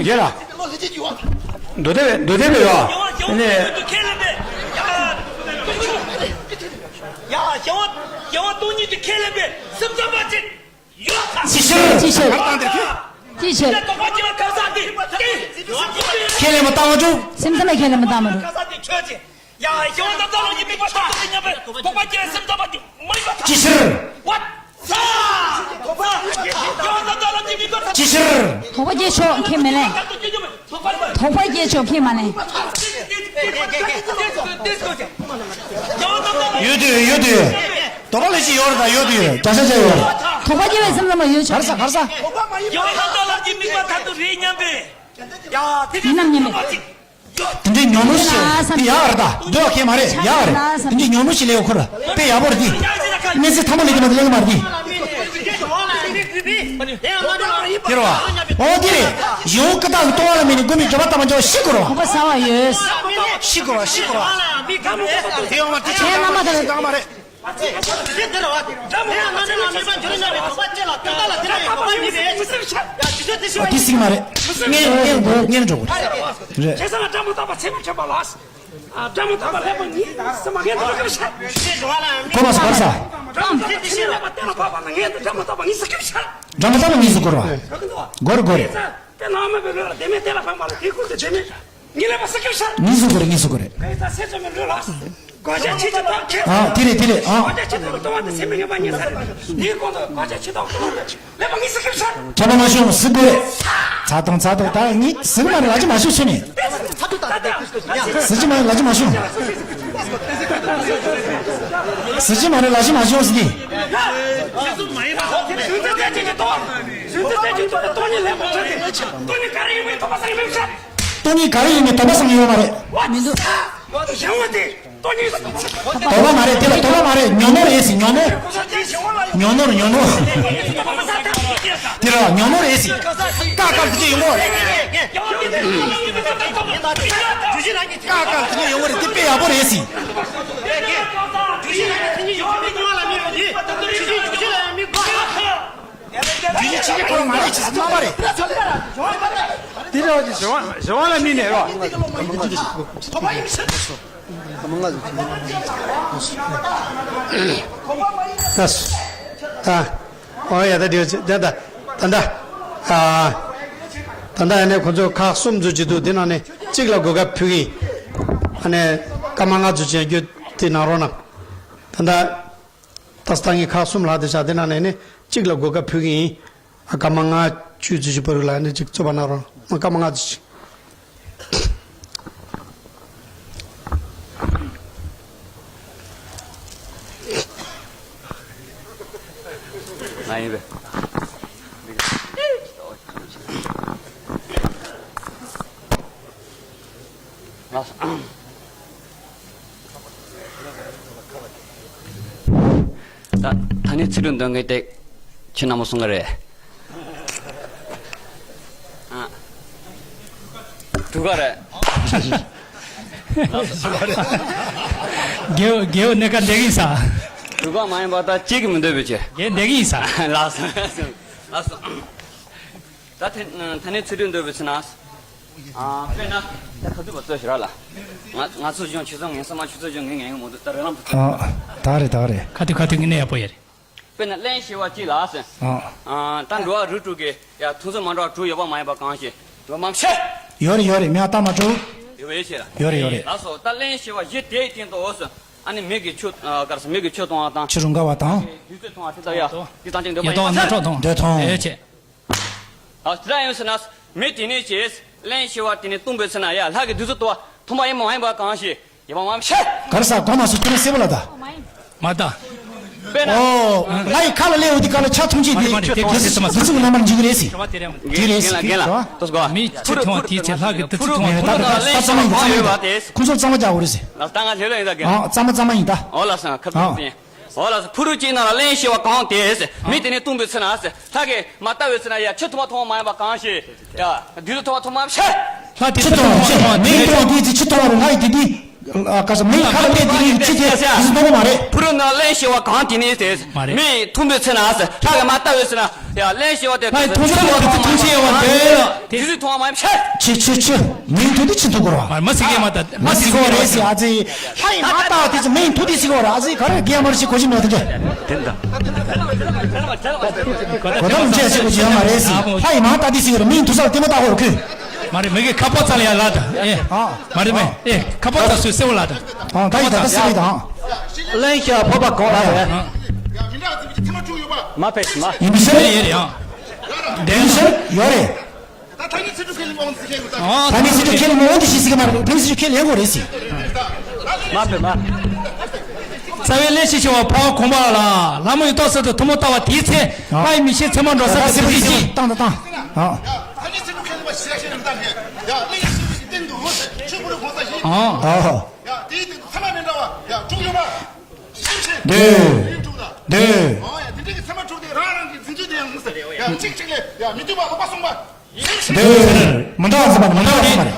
ཡོད་ལ། འདོད་དེ་འདོད་དེ་བས་ཡོད། ནས། ཡ། ཞེ་བ་ཞེ་བ་སྟོང་ཉིད་དུ་ཁས་ལེན་པའི་སེམས་ཙམ་པ་ཅིག་ཡོད་ད། ཅི་ཕྱིར། ཅི་ཕྱིར། ཅི་ཕྱིར། དོགས་པ་སྐྱེ་བ་གང་ཟག་དེ་ཡོད། ཁས་ལེན་པ་བཏང་བ་འགྲུབ། སེམས་ཙམ་ལ་ཁས་ལེན་པ་བཏང་བ་འགྲུབ། གང་ཟག་དེ་ཆོས་ཅན། ཡ། ཞེ་བ་རྣམ་དག་ལ་དམིགས་པ་ཐག་ཏུ་རེ་སྙམ་པའི་དོགས་པ་སྐྱེ་བའི་སེམས་ཙམ་པ་དེ་མ་ཡིན་པ་ཅི་ཕྱིར། ཅི་ཕྱིར། དོགས་པ་སྐྱེ་ཆོག་ཁས་མི་ལེན། དོགས་པ་སྐྱེ་ཆོག་ཁས་མ་ལེན། ཡོད་དུས་ཡོད་དུས། དོགས་པ་ལས་ཅི་ཡོད་རེད་ད་ཡོད་དུས་བརྒྱ་ཆ་བརྒྱ་ཡོད་རེད། དོགས་པ་སྐྱེ་བའི་སེམས་ཙམ་པ་ཡོད་ཆོག་གར་ས་གར་ས། ཡིན་ནམ་སྙམ་པའི། དེ་འདྲའི་ཉོན་མོངས་ཤིག་དེ་ཡག་རེད་ད། འདོད་པ་ཁས་མ་རེད་ཡག་རེད། དེ་འདྲའི་ཉོན་མོངས་ཤིག་ལས་ཡོད་ཁོ་ར་དཔེ་ཡག་པོ་རེད་དེ། གནས་ཚད་ཐ་མ་ལས་དེ་མ་དེ་ལས་མ་རེད་དེ། དེ་རེད་བ། འོ་དེ་རེད། ཡིད་འོང་ཀུན་བཏགས་ཀྱིས་སྟོང་པ་ལ་དམིགས་ནས་བསྒོམས་པའི་སྒྲིབ་པ་དག་པར་འགྱུར་བ་ཤེས་དགོས་རེད་བ། དོགས་པ་ཟ་བ་ཡོད། ཤེས་དགོས་རེད་བ་ཤེས་དགོས་རེད་བ། དེ་ཡོང་བ་དེ་ཆགས་ཡོད་ན་མ་དེ་ལས་དག་མ་རེད། ཨ། དེ་སྲིད་མ་རེད། ངས་ངས་འགྲོ་ངས་འགྲོ་དགོས་རེད། ཁྱེད་ཚང་ལ་སྒྲ་མ་དག་པ་ཚད་མ་ཆེན་པོ་ལགས། ཨ། སྒྲ་མ་དག་པ་ལེགས་པ་ཉིད་ཟེར་མ་ངས་འདི་ལ་སྐྱབས་ཤ། གོ་མ་སོང་བར་ས། སྒྲ་མ་དག་པ་ཚད་མ་ལེགས་པ་གཏན་ལ་ཕབ་པ་ན་ངས་འདི་སྒྲ་མ་དག་པ་ཉིད་ཟེར་སྐྱབས་ཤ། སྒྲ་མ་དག་པ་ཉིད་ཟེར་དགོས་རེད་བ། གོ་གི་འདུག་བ། དགོས་རེད་གོ་རེད། དེ་ཚ་དེ་ནང་མ་བའི་ལུས་ལ་དེ་མེད་དེ་ལ་ཕབ་པ་ལ་དེ་ཀུན་ཏུ་དེ་མེད་ཤ། ཉིད་ལེགས་པ་ཟེར་སྐྱབས་ཤ། ཉིད་ཟེར་དགོས་རེད་ཉིད་ཟེར་དགོས་རེད། དེ་ཚ་སེམས་ཙམ་པའི་ལུས་ལ། དགོས་ཆ་ཆེ་ཆེ་དག་ཁྱེད། ཨ། དེ་རེད་དེ་རེད་ཨ། དགོས་ཆ་ཆེ་དག་ལ་ལྟུང་བ་དེ་སེམས་མི་ངན་པ་ཉིད་ས་རེད། དེའི་གོང་དུ་དགོས་ཆ་ཆེ་དག་ལྟུང་བ་དེ། ལེགས་པ་ཉིད་ཟེར་སྐྱབས་ཤ། ཁྱབ་པ་མ་ཤོང་ཟེར་དགོས་རེད། ཚ་དང་ཚ་དང་ད་ཉིད་ཟེར་མ་རེད་ལ་ཅི་མ་ཤོང་ཟེར་ནས། ཟེར་གྱི་མ་རེད་ལ་ཅི་མ་ཤོང་། ཟེར་གྱི་མ་རེད་ལ་ཅི་མ་ཤོང་ཟེར་གྱི། སྟོང་ཉིད་ག་རེ་ཡིན་མིན་དོགས་པ་སང་ཡོད་མ་རེད། སྟོང་ཉིད་ག་རེ་ཡིན་མིན་དོགས་པ་སང་ཡོད་མ་རེད། མི་འདུག་དོགས་པ་མ་རེད་དེ་ལ་དོགས་པ་མ་རེད། ཉོན་མོངས་རེད་ཟེར། ཉོན་མོངས། ཉོན་ནོར་ཉོན་ནོར། དེ་ལ་ཉོན་མོངས་རེད་ཟེར། ཀ་ཀ་དེ་ཅི་ཡོང་གོ། ཀ་ཀ་དེ་ཅི་ཡོང་གོ་རེད། དེ་དཔེ་ཡག་པོ་རེད་ཟེར། དེ་ཅི་ཅི་ཅི་གོ་མ་རེད་ཅི་ཟེར་མ་རེད། དེ་རེད་བ་ཅི་ཞི་བ་ཞི་བ་ལ་མི་ནས་རོ། ད་སུ། ད། ཨོ་ཡ་ད་དེ་ད་ད་ད་ད། ཨ། ད་ད་ཡ་ནས་ཁོ་ཚོ་ཁག་གསུམ་ཚོ་ཅི་འདུག་དེ་ནང་ནས་གཅིག་ལ་གོ་སྐབས་ཕུལ་གི་ཡིན། ཨ་ནས་སྐར་མ་ལྔ་ཚོ་ཅན་རྒྱུ་དེ་གནང་རོགས་གནང་། ད་ད། ད་ད་ངས་ཁག་གསུམ་ལྷག་དེ་བཞག་དེ་ནང་ནས་ནི་གཅིག་ལ་གོ་སྐབས་ཕུལ་གི་ཡིན། ཨ། སྐར་མ་ལྔ་བཅུ་ཙམ་ཞིག་བར་ལ་ནི་ཅིག་རྩོད་པ་གནང་རོགས། མ་སྐར་མ་ལྔ་ཙམ་ཞིག་ང་ཡིན་པས། ལགས་སོ། ད་ད་ནི་ཚིག་འབྲུ་འདོན་མཁན་དེ་ཁྱེད་རྣམ་པ་གསུང་གི་རེད། ཨ། དྲུག་ག་རེད། རྒྱལ་པོ་རྒྱལ་པོ་གནས་ཀ་འདེགས་ཡིན་ས། དྲུག་ག་མ་ཡིན་པ་ད་གཅིག་གི་མི་འདོད་པའི་ཆེ། རྒྱལ་འདེགས་ཡིན་ས། ལགས་སོ་ལགས་སོ། ད་ཐ་ཐ་ནས་ཚིག་འབྲུ་འདོན་པའི་ཚེ་ན། ཨ། དཔེར་ན། ད་ག་དུས་བ་ཚོད་ཞིག་རག་ལ། ང་ང་ཚོ་གཞུང་ཆུ་ཚང་ངན་ས་མ་ཆུ་ཚོད་གཞུང་ངན་ངན་གི་མོ་དུ་ད་རེ་རང་དུ། ཨ། ད་རེད་ད་རེད། ཁ་ཐུག་ཁ་ཐུག་ངི་ནས་ཡག་པོ་ཡ་རེད། དཔེར་ན་གླེང་ཞེས་པ་གཅིག་ལ་ཟེར། ཨ། ཨ། ད་འགྲོ་བ་རུ་དྲུག་གི་ཡ་ཐུན་ཚོད་མ་འགྲོ་བ་དྲུག་ཡོད་པ་མ་ཡིན་པ་གང་ཞིག་ཡོད་མ་ཤེས། ཡོད་རེད་ཡོད་རེད། མི་ཨ་ཏ་མ་དྲུག་ཡོད་པའི་ཕྱིར། ཡོད་རེད་ཡོད་རེད། ལགས་སོ། ད་གླེང་ཞེས་པ་བཞི་དེའི་སྟེང་དུ་འོ་ཟེར། ཨ་ནི་མིག་གི་ཆུ་ཨ་ག་རེ་ཟེར་མིག་གི་ཆུ་གཏོང་བ་དང་། ཆུ་རུང་དགའ་བ་དང་། བདུད་རྩི་འཐུང་བ་དེ་ལྟ་ཡ། འདི་དང་ཅིག་འདོད་པ་ཡིན་ན། འགྲོ་དང་། འདོད་དང་། ཨེ་ཆེ། ཨ་དེ་ལྟ་ཡིན་ཟེར་ན། མི་དེ་ནས་ཀྱིས་གླེང་ཞེས་པ་དེ་ནས་གཏོང་པའི་ཚེ་ན་ཡ་ལྷ་གི་བདུད་རྩི་འཐུང་བ་ཐོབ་པ་ཡིན་མ་ཡིན་པ་གང་ཞིག་ཡིན་པ་མ་ཤེས། ག་རེ་ཟེར་གོ་མ་སོང་ཁྱོད་རང་གསལ་པོ་ལ་ད། མ་ད། དཔེར་ན། ཨོ། ལྷ་ཡི་ཁ་ལ་སླེབས་འོ་དེ་ཁ་ལ་ཆ་འཐུང་ཅིག་དེ་མ་རེད་མ་རེད། དེ་དེ་དེ་ཚོ་ཚོ་བདུད་རྩི་གི་རྣམ་པར་འཇིག་གི་རེད་ཟེར། དེ་རེད་ཟེར། རྒན་ལགས་རྒན་ལགས་ལྟོས་སོ། མི་ཆེ་ཐོང་བ་དེའི་ཚེ་ལྷ་གི་བདུད་རྩི་འཐུང་བ་ད་ད་ད་གཙང་མ་ཡིན་གཙང་མ་ཡིན་ད། ཁོང་ཚོ་གཙང་མ་རྒྱག་དགོས་རེད་ཟེར། ལགས་ད་ང་ལྷོད་ལྷོད་ཡིན་ད་རྒན། ཨ་གཙང་མ་གཙང་མ་ཡིན་ད། ཨོ་ལགས་སོ་ཁ་ཐུག་ཡིན། ཨོ་ལགས་སོ། ཕུ་རུ་གཅིག་ནང་ལ་གླེང་ཞེས་པ་གང་དེ་ཟེར། མི་དེ་ནས་གཏོང་པའི་ཚེ་ན་ཟེར། ལྷ་གིས་མ་བལྟ་བའི་ཚེ་ན་ཡ་ཆུ་འཐུང་བ་འཐུང་བ་མ་ཡིན་པ་གང་ཞིག་ཡ་བདུད་རྩི་འཐུང་བ་འཐུང་མ་ཤེས། ལྷ་དེ་ཆུ་ཚོད་འཐུང་བ་ཆུ་འཐུང་བ་མེ་འཐུང་བ་དེ་ཚེ་ཆུ་འཐུང་བ་རུ་ལྷ་ཡི་དེ་དེ། ཨ་ཁ་ས་མེ་ཁ་ལ་དེ་དེ་ཆུ་དེ་དེ་ཚེ་འཐུང་བ་མ་རེད། ཕུ་རུ་ནང་གླེང་ཞེས་པ་གང་དེ་ནས་ཟེར། མ་རེད། མི་འཐུང་པའི་ཚེ་ན་ཟེར། ལྷ་གིས་མ་བལྟ་བའི་ཚེ་ན་ཡ་གླེང་ཞེས་པ་དེ་ལྷ་ཡི་འཐུང་ཆུ་འཐུང་ཆུ་འཐུང་ཆུ་ཡོད་པ་དེ་ལ། དེ་ཚོས་མཐོང་བ་མ་ཡིན་ཕྱིར། ཆི་ཆི་ཆི། མིང་ཐོ་དེ་ཆི་ཐུག་གོ་ར། མ་མ་སི་ཀེ་མ་ད་མ་སི་ཀེ་རེ་སི་ཨ་ཙི། ལྷ་ཡི་མ་ད་དེ་ཚོ་མིང་ཐོ་དེ་སི་ཀེ་ར་ཨ་ཙི་ག་རེ་རྒན་མར་ཞིག་གོ་ཅི་མེད་དེ་འདྲ། དེ་འདྲ། གོ་ད་མི་ཆེ་ཆེ་གོ་ཅི་ཡང་མ་རེད་སི། ལྷ་ཡི་མ་ད་དེ་སི་ཀེ་ར་མིང་ཐོ་ས་དེ་མ་ད་གོ་ར་ཁུ། མ་རེད་མི་གི་ཁ་པོ་ཙ་ལ་ཡ་ལ་ད་ཨེ། ཨ། མ་རེད་མེ་ཨེ་ཁ་པོ་ཙ་སུ་སེ་བ་ལ་ད། ཨ་ད་ཡི་ད་ད་སི་ཀེ་ད། གླེང་བྱ་ཕོ་པ་གོང་ལ་རེད། མ་ཕེ་མ། ཡིན་པ་ཤེས། ཡེ་ཡེ་རེད་ཨ། ཡིན་པ་ཤེས་ཡོད་རེད། ད་ཐ་སྙད་ཚིག་གྲུབ་ཁས་ལེན་མ་འོང་དེ་ཤེས་དགོས་ད། ད་ནི་ཚིག་གྲུབ་ཁས་ལེན་མ་འོང་དེ་ཤེས་སྲིད་ཀྱི་མ་རེད། ད་ནི་ཚིག་གྲུབ་ཁས་ལེན་དགོས་རེད་ཟེར། མ་ཕེ་མ། རྩ་བའི་ལས་ཤེས་ཤེས་པ་ཕ་བ་གོང་མ་ལ་ལྷ་མོ་ཡི་ཏོག་ས་དུ་ཐུན་མོང་ལྟ་བ་དེའི་ཚེ་ལྷ་ཡི་མི་ཤེས་ཚད་མ་འགྲོ་ས་དེ་ཚེ་ཕུལ་ཅིག་བཏང་དང་བཏང་། ད་ནི་ཚིག་གྲུབ་ཁས་ལེན་པ་ཤེས་ཤེས་རེད་ད་ཧེ། ཡ་ལས་ཤེས་པའི་སྟེང་དུ་འོ་ཟེར་ཆོས་པོ་རུ་གོང་ས་ཡིན། ཨ། ཡ་དེའི་སྟེང་དུ་ཚད་མ་མི་འདྲ་བ་ཡ་དྲུག་ཡོད་པ། འདོད། འདོད། ཨོ་ཡ་དེ་འདྲ་གི་ཚད་མ་དྲུག་དེ་རང་རང་གི་འཛིན་ཚུལ་དེ་ཡང་ཟེར་ཡ་གཅིག་གཅིག་ལས་ཡ་མི་མཐུན་པ་ལོག་པ་གསུངས་པ། འདོད། མི་འདྲ་བ་འཛིན་པ་མི་འདྲ་བ་འཛིན་པ་རེད།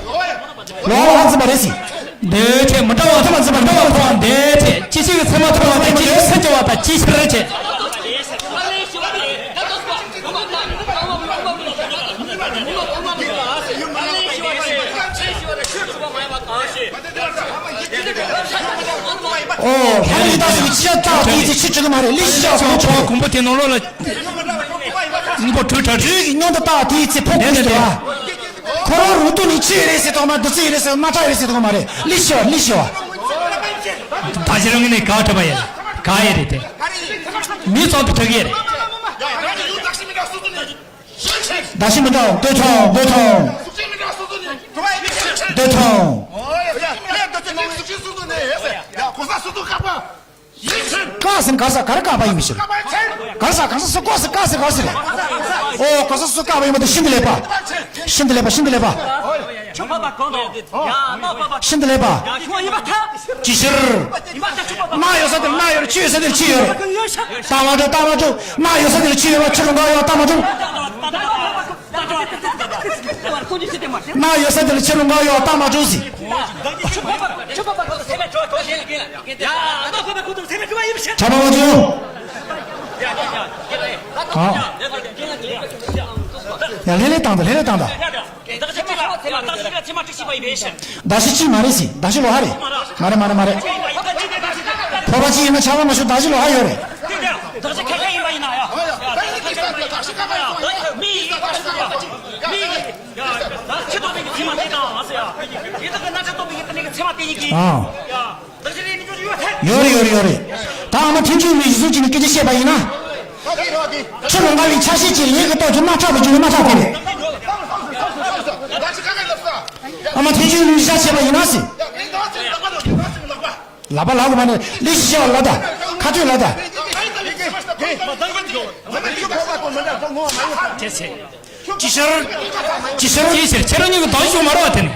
ལོག་པ་འཛིན་པ་རེད་ཟེར། འདོད་བྱེད་མི་འདྲ་བ་མཐོང་བ་མི་འདྲ་བ་མཐོང་བ་འདོད་བྱེད། ཅི་ཞིག་མཚན་མ་མཐོང་བ་དང་ཅི་ཞིག་སེམས་སྐྱོ་བ་དང་ཅི་ཕྱིར་བྱེད། ཨོ། ཧ་ལས་ད་ཞིག་ཅི་ཡ་ད་དེའི་ཚེ་ཆི་ཆི་གི་མ་རེད། ལི་ཤི་ཡ་ཕོ་ཕོ་གོང་བུ་དེ་ནང་ལོགས་ལ་སྙིང་པོ་དྲུག་དྲག་རིགས་ཀྱི་སྙིང་དུ་ད་དེའི་ཚེ་ཕོ་གུ་ཞིག་ལ། ཁོ་རང་རུ་ཏུ་ནི་ཆི་ཡོད་རེད་ཟེར་དོག་མ་རེད། བདུད་རྩི་ཡོད་རེད་ཟེར་རྣག་ཁྲག་ཡོད་རེད་ཟེར་དོག་མ་རེད། ལི་ཤི་བ་ལི་ཤི་བ། ད་ཅི་རང་ངི་ནས་ག་བྲོ་བ་ཡ་ག་ཡ་རེད་དེ། མི་ཚོགས་དུ་ཐུག་ཡ་རེད། ད་ཤི་མི་འདྲ་འདོད་ཐོང་འདོད་ཐོང་། འདོད་ཐོང་། ཀ་ཟིན་ག་ས་ག་རེ་བཀག་པ་ཡིན་མི་ཤེས། ག་ས་ག་ས་སུ་ཀོ་ས་ཀ་ས་ག་ས་རེད། ཨོ་ག་ས་སུ་བཀག་པ་ཡིན་མ་ད་ཤིན་ཏུ་ལེགས་པ། ཤིན་ཏུ་ལེགས་པ་ཤིན་ཏུ་ལེགས་པ། ཤིན་ཏུ་ལེགས་པ། ཅི་ཕྱིར། རྣག་ཡོད་ས་དེར་རྣག་ཡོད་རེད། ཆུ་ཡོད་ས་དེར་ཆུ་ཡོད་རེད། རྟགས་མ་གྲུབ་རྟགས་མ་གྲུབ། རྣག་ཡོད་ས་དེར་ཆུ་ཡོད་པ། ཆུ་རུང་ག་ཡོད་རྟགས་མ་གྲུབ། རྣག་ཡོད་ས་དེར་ཆུ་རུང་ག་ཡོད་རྟགས་མ་གྲུབ་ཟེར། གྲྭ་པ་བ་ཚོ། ཡ་ལྷེ་ལྷེ་བཏང་ད་ལྷེ་ལྷེ་བཏང་ད། བདག་གཞི་གཅིག་མ་རེད་ཟེར། བདག་གཞི་ལོ་ཧ་རེད། མ་རེད་མ་རེད་མ་རེད། ཕོར་པ་གཅིག་ཡིན་ན་ཆར་པ་མ་ཤོར། བདག་གཞི་ལོ་ཧ་ཡོད་རེད། ཨ། ཡོད་རེད་ཡོད་རེད་ཡོད་རེད། ད་ཨ་མ་ཐེན་ཅུན་མི་གཞི་བཟུང་བྱས་ནས་སྐད་ཆ་བཤད་པ་ཡིན་ན། ཁྱི་རོང་ག་ལི་ཆ་ཤས་ཀྱི་ཡིན་གི་ཏོག་ཅིག་རྣག་ཁྲག་པ་བརྒྱུད་ནས་རྣག་ཁྲག་དེ་རེད། ཨ་མ་ཐེན་ཅུན་མི་གཞི་བཤད་པ་ཡིན་ན་ཟེར། ལག་པ་ལག་གི་མ་ནི་ལི་ཤི་ཤ་ལ་ད། ཁ་ཐུག་ལ་ད། ཅི་ཕྱིར། ཅི་ཕྱིར། ཅི་ཕྱིར་ཁྱེད་རང་གཉིས་ཀྱི་དོན་ཞུ་མ་རོགས་དེ་ནི།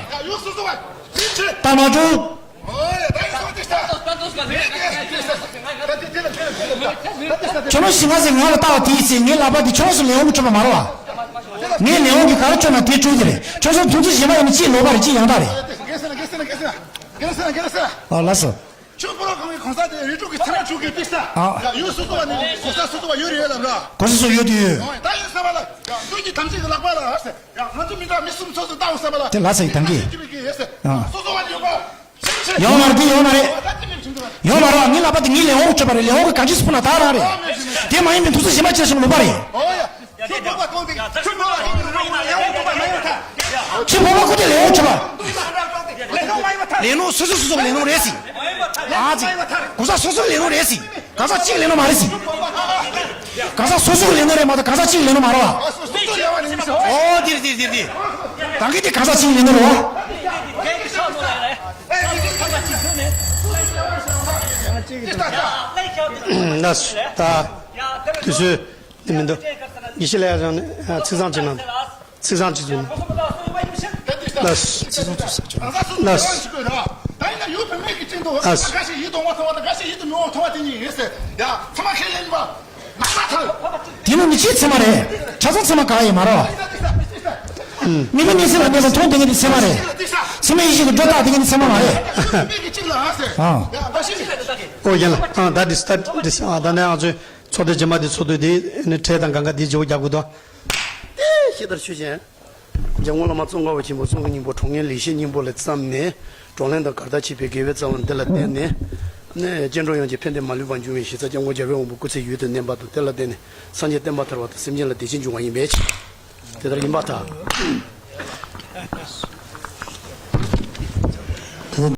ད་མ་འགྲོ། ཁྱོད་རང་ཞིག་ང་ཟེར་ང་ལ་ལྟ་བ་དེའི་ཚེ་ངའི་ལག་པ་འདི་ཁྱོད་རང་སུ་ལེན་འོང་གི་གྲུབ་པ་མ་རེད་བ། ངས་ལེན་འོང་གི་ག་རེ་བཅོས་ན་དེ་བཅོས་ཀྱི་རེད། ཁྱོད་ཚོ་དུས་ཚོད་གཞན་པ་ཡིན་ན་ཅིག་ལོག་པ་རེད། ཅིག་ཡང་དག་རེད། ཨ་ལགས་སོ། ཁྱོད་པོ་རོ་གང་གི་གོང་ས་དེ་རི་ཀྲུག་གི་ཚེ་མ་ཆུ་གི་པིག་ས། ཨ། ཡ་ཡུ་སུ་སུ་བ་ནི་གོ་ས་སུ་སུ་བ་ཡོད་རེད་ལབ་ར། གོ་ས་སུ་ཡོད་དུ་ཡོད། ད་ཡིན་ས་བ་ལ་ཡ་ལུས་ཀྱི་དམ་ཚིག་གི་ལག་པ་ལ་ཧ་སེ། ཡ་ང་ཚོ་མི་འདྲ་མི་གསུམ་ཚོ་སུ་ལྟ་འོང་ས་བ་ལ། དེ་ལ་སེ་དང་གི། ཨ། སུ་སུ་བ་ནི་ཡོད་པ། ཡོད་མ་རེད། དེ་ཡོད་མ་རེད། ཡོད་མ་རེད། ངའི་ལག་པ་དེ་ངའི་ལས་འོང་སྤྲོད་པ་རེད། ལས་འོང་གི་ག་ཅི་སུ་ཕུ་ན་ད་རང་རེད། དེ་མ་ཡིན་པའི་དུས་ཚོད་གཞན་པ་ཅི་ཞིག་ལོག་པ་རེད། ཁྱི་ཕོ་བ་ཁུ་དེ་ལས་འོང་ཆོག་པ། ལས་ནོ་སོ་སོ་སོ་སོ་ལས་ནོ་རེད་སི། ཨ་ཙི། གོ་ས་སོ་སོ་ལས་ནོ་རེད་སི། ག་ས་གཅིག་ལས་ནོ་མ་རེད་སི། ག་ས་སོ་སོ་ལས་ནོ་རེད་མ་གཏོགས་ག་ས་གཅིག་ལས་ནོ་མ་རེད་བ། ཨོ་དེ་རེད་དེ་རེད་དེ་རེད། ད་གི་དེ་ག་ས་གཅིག་ལས་ནོ་རེད་བ། ལགས་སོ། ད་དུས་ཚོད་དེ་མི་འདུག་ཉི་ཤུ་ལས་རང་ནས་ཚིག་བཟང་ཅིག་གནང་། ཚིག་བཟང་ཅིག་བཟུང་། ལགས་སོ། ཚིག་བཟང་ཅིག་བཟུང་། ལགས་སོ། ད་ཡིན་ན་ཡུལ་བོད་མི་གི་སྤྱི་འདུག་ཨ་འགའ་ཞིག་ཡིད་དུ་མ་འོང་ཐོང་བ་དང་། འགའ་ཞིག་ཡིད་དུ་མི་འོང་ཐོང་བ་དེ་གཉིས་ཡིན་ཟེར། ཡ་ཚང་མ་ཁས་ལེན་པ། ནག་པ་ཐལ། དེ་ནི་མི་ཆེའི་ཚེ་མ་རེད། གྲྭ་ཚང་ཚེ་མ་ག་ཡིན་མ་རོ། མི་མི་གཉིས་ཚེ་ལ་གནས་པ་མཐོང་དེ་གཉིས་དེ་ཚེ་མ་རེད། ཚེ་མ་ཡེ་ཤེས་ཀྱི་སྒྲོ་བཏགས་དེ་གཉིས་དེ་ཚེ་མ་མ་རེད། ཨ། ཨོ་ཡ་ལ། ཨ་ད་དིས་ད་དིས་ཨ་ད་ནས་ང་ཚོས་ཚོགས་སྡེ་རྗེས་མ་དེ་ཚོགས་དུས་དེ་ནི་ཁྲལ་དང་གང་ག་དེ་བརྗེ་པོ་རྒྱག་དགོས་དོ། དེ་ཤེས་ལྟར་ཆོས་ཅན། འཇམ་མགོན་བླ་མ་ཙོང་ཁ་པ་ཆེན་པོ་ཙོང་ཁའི་སྙིང་པོ་དྲང་ངེས་ལེགས་བཤད་སྙིང་པོ་ལས་བརྩམས་ནས། བགྲོ་གླེང་དང་གར་སྟེགས་ཆེ་བའི་དགེ་བའི་རྩ་བ་འདི་ལ་བརྟེན་ནས། ནས་སྐྱེ་འགྲོ་ཡོངས་ཀྱི་ཕན་བདེ་མ་ལུས་པ་འབྱུང་བའི་གཞི་རྩ་སྐྱབས་མགོན་རྒྱལ་བའི་དབང་པོ་སྐུ་ཚེ་ཡུན་དུ་གནས་པ་དང་། དེ་ལ་བརྟེན་ནས་སངས་རྒྱས་བསྟན་པ་དར་བ་དང་། སེམས་ཅན་ལ་བདེ་སྐྱིད་འབྱུང་བ་ཡིན་པས། དེ་ལྟར་ཡིན་པར་ཐལ།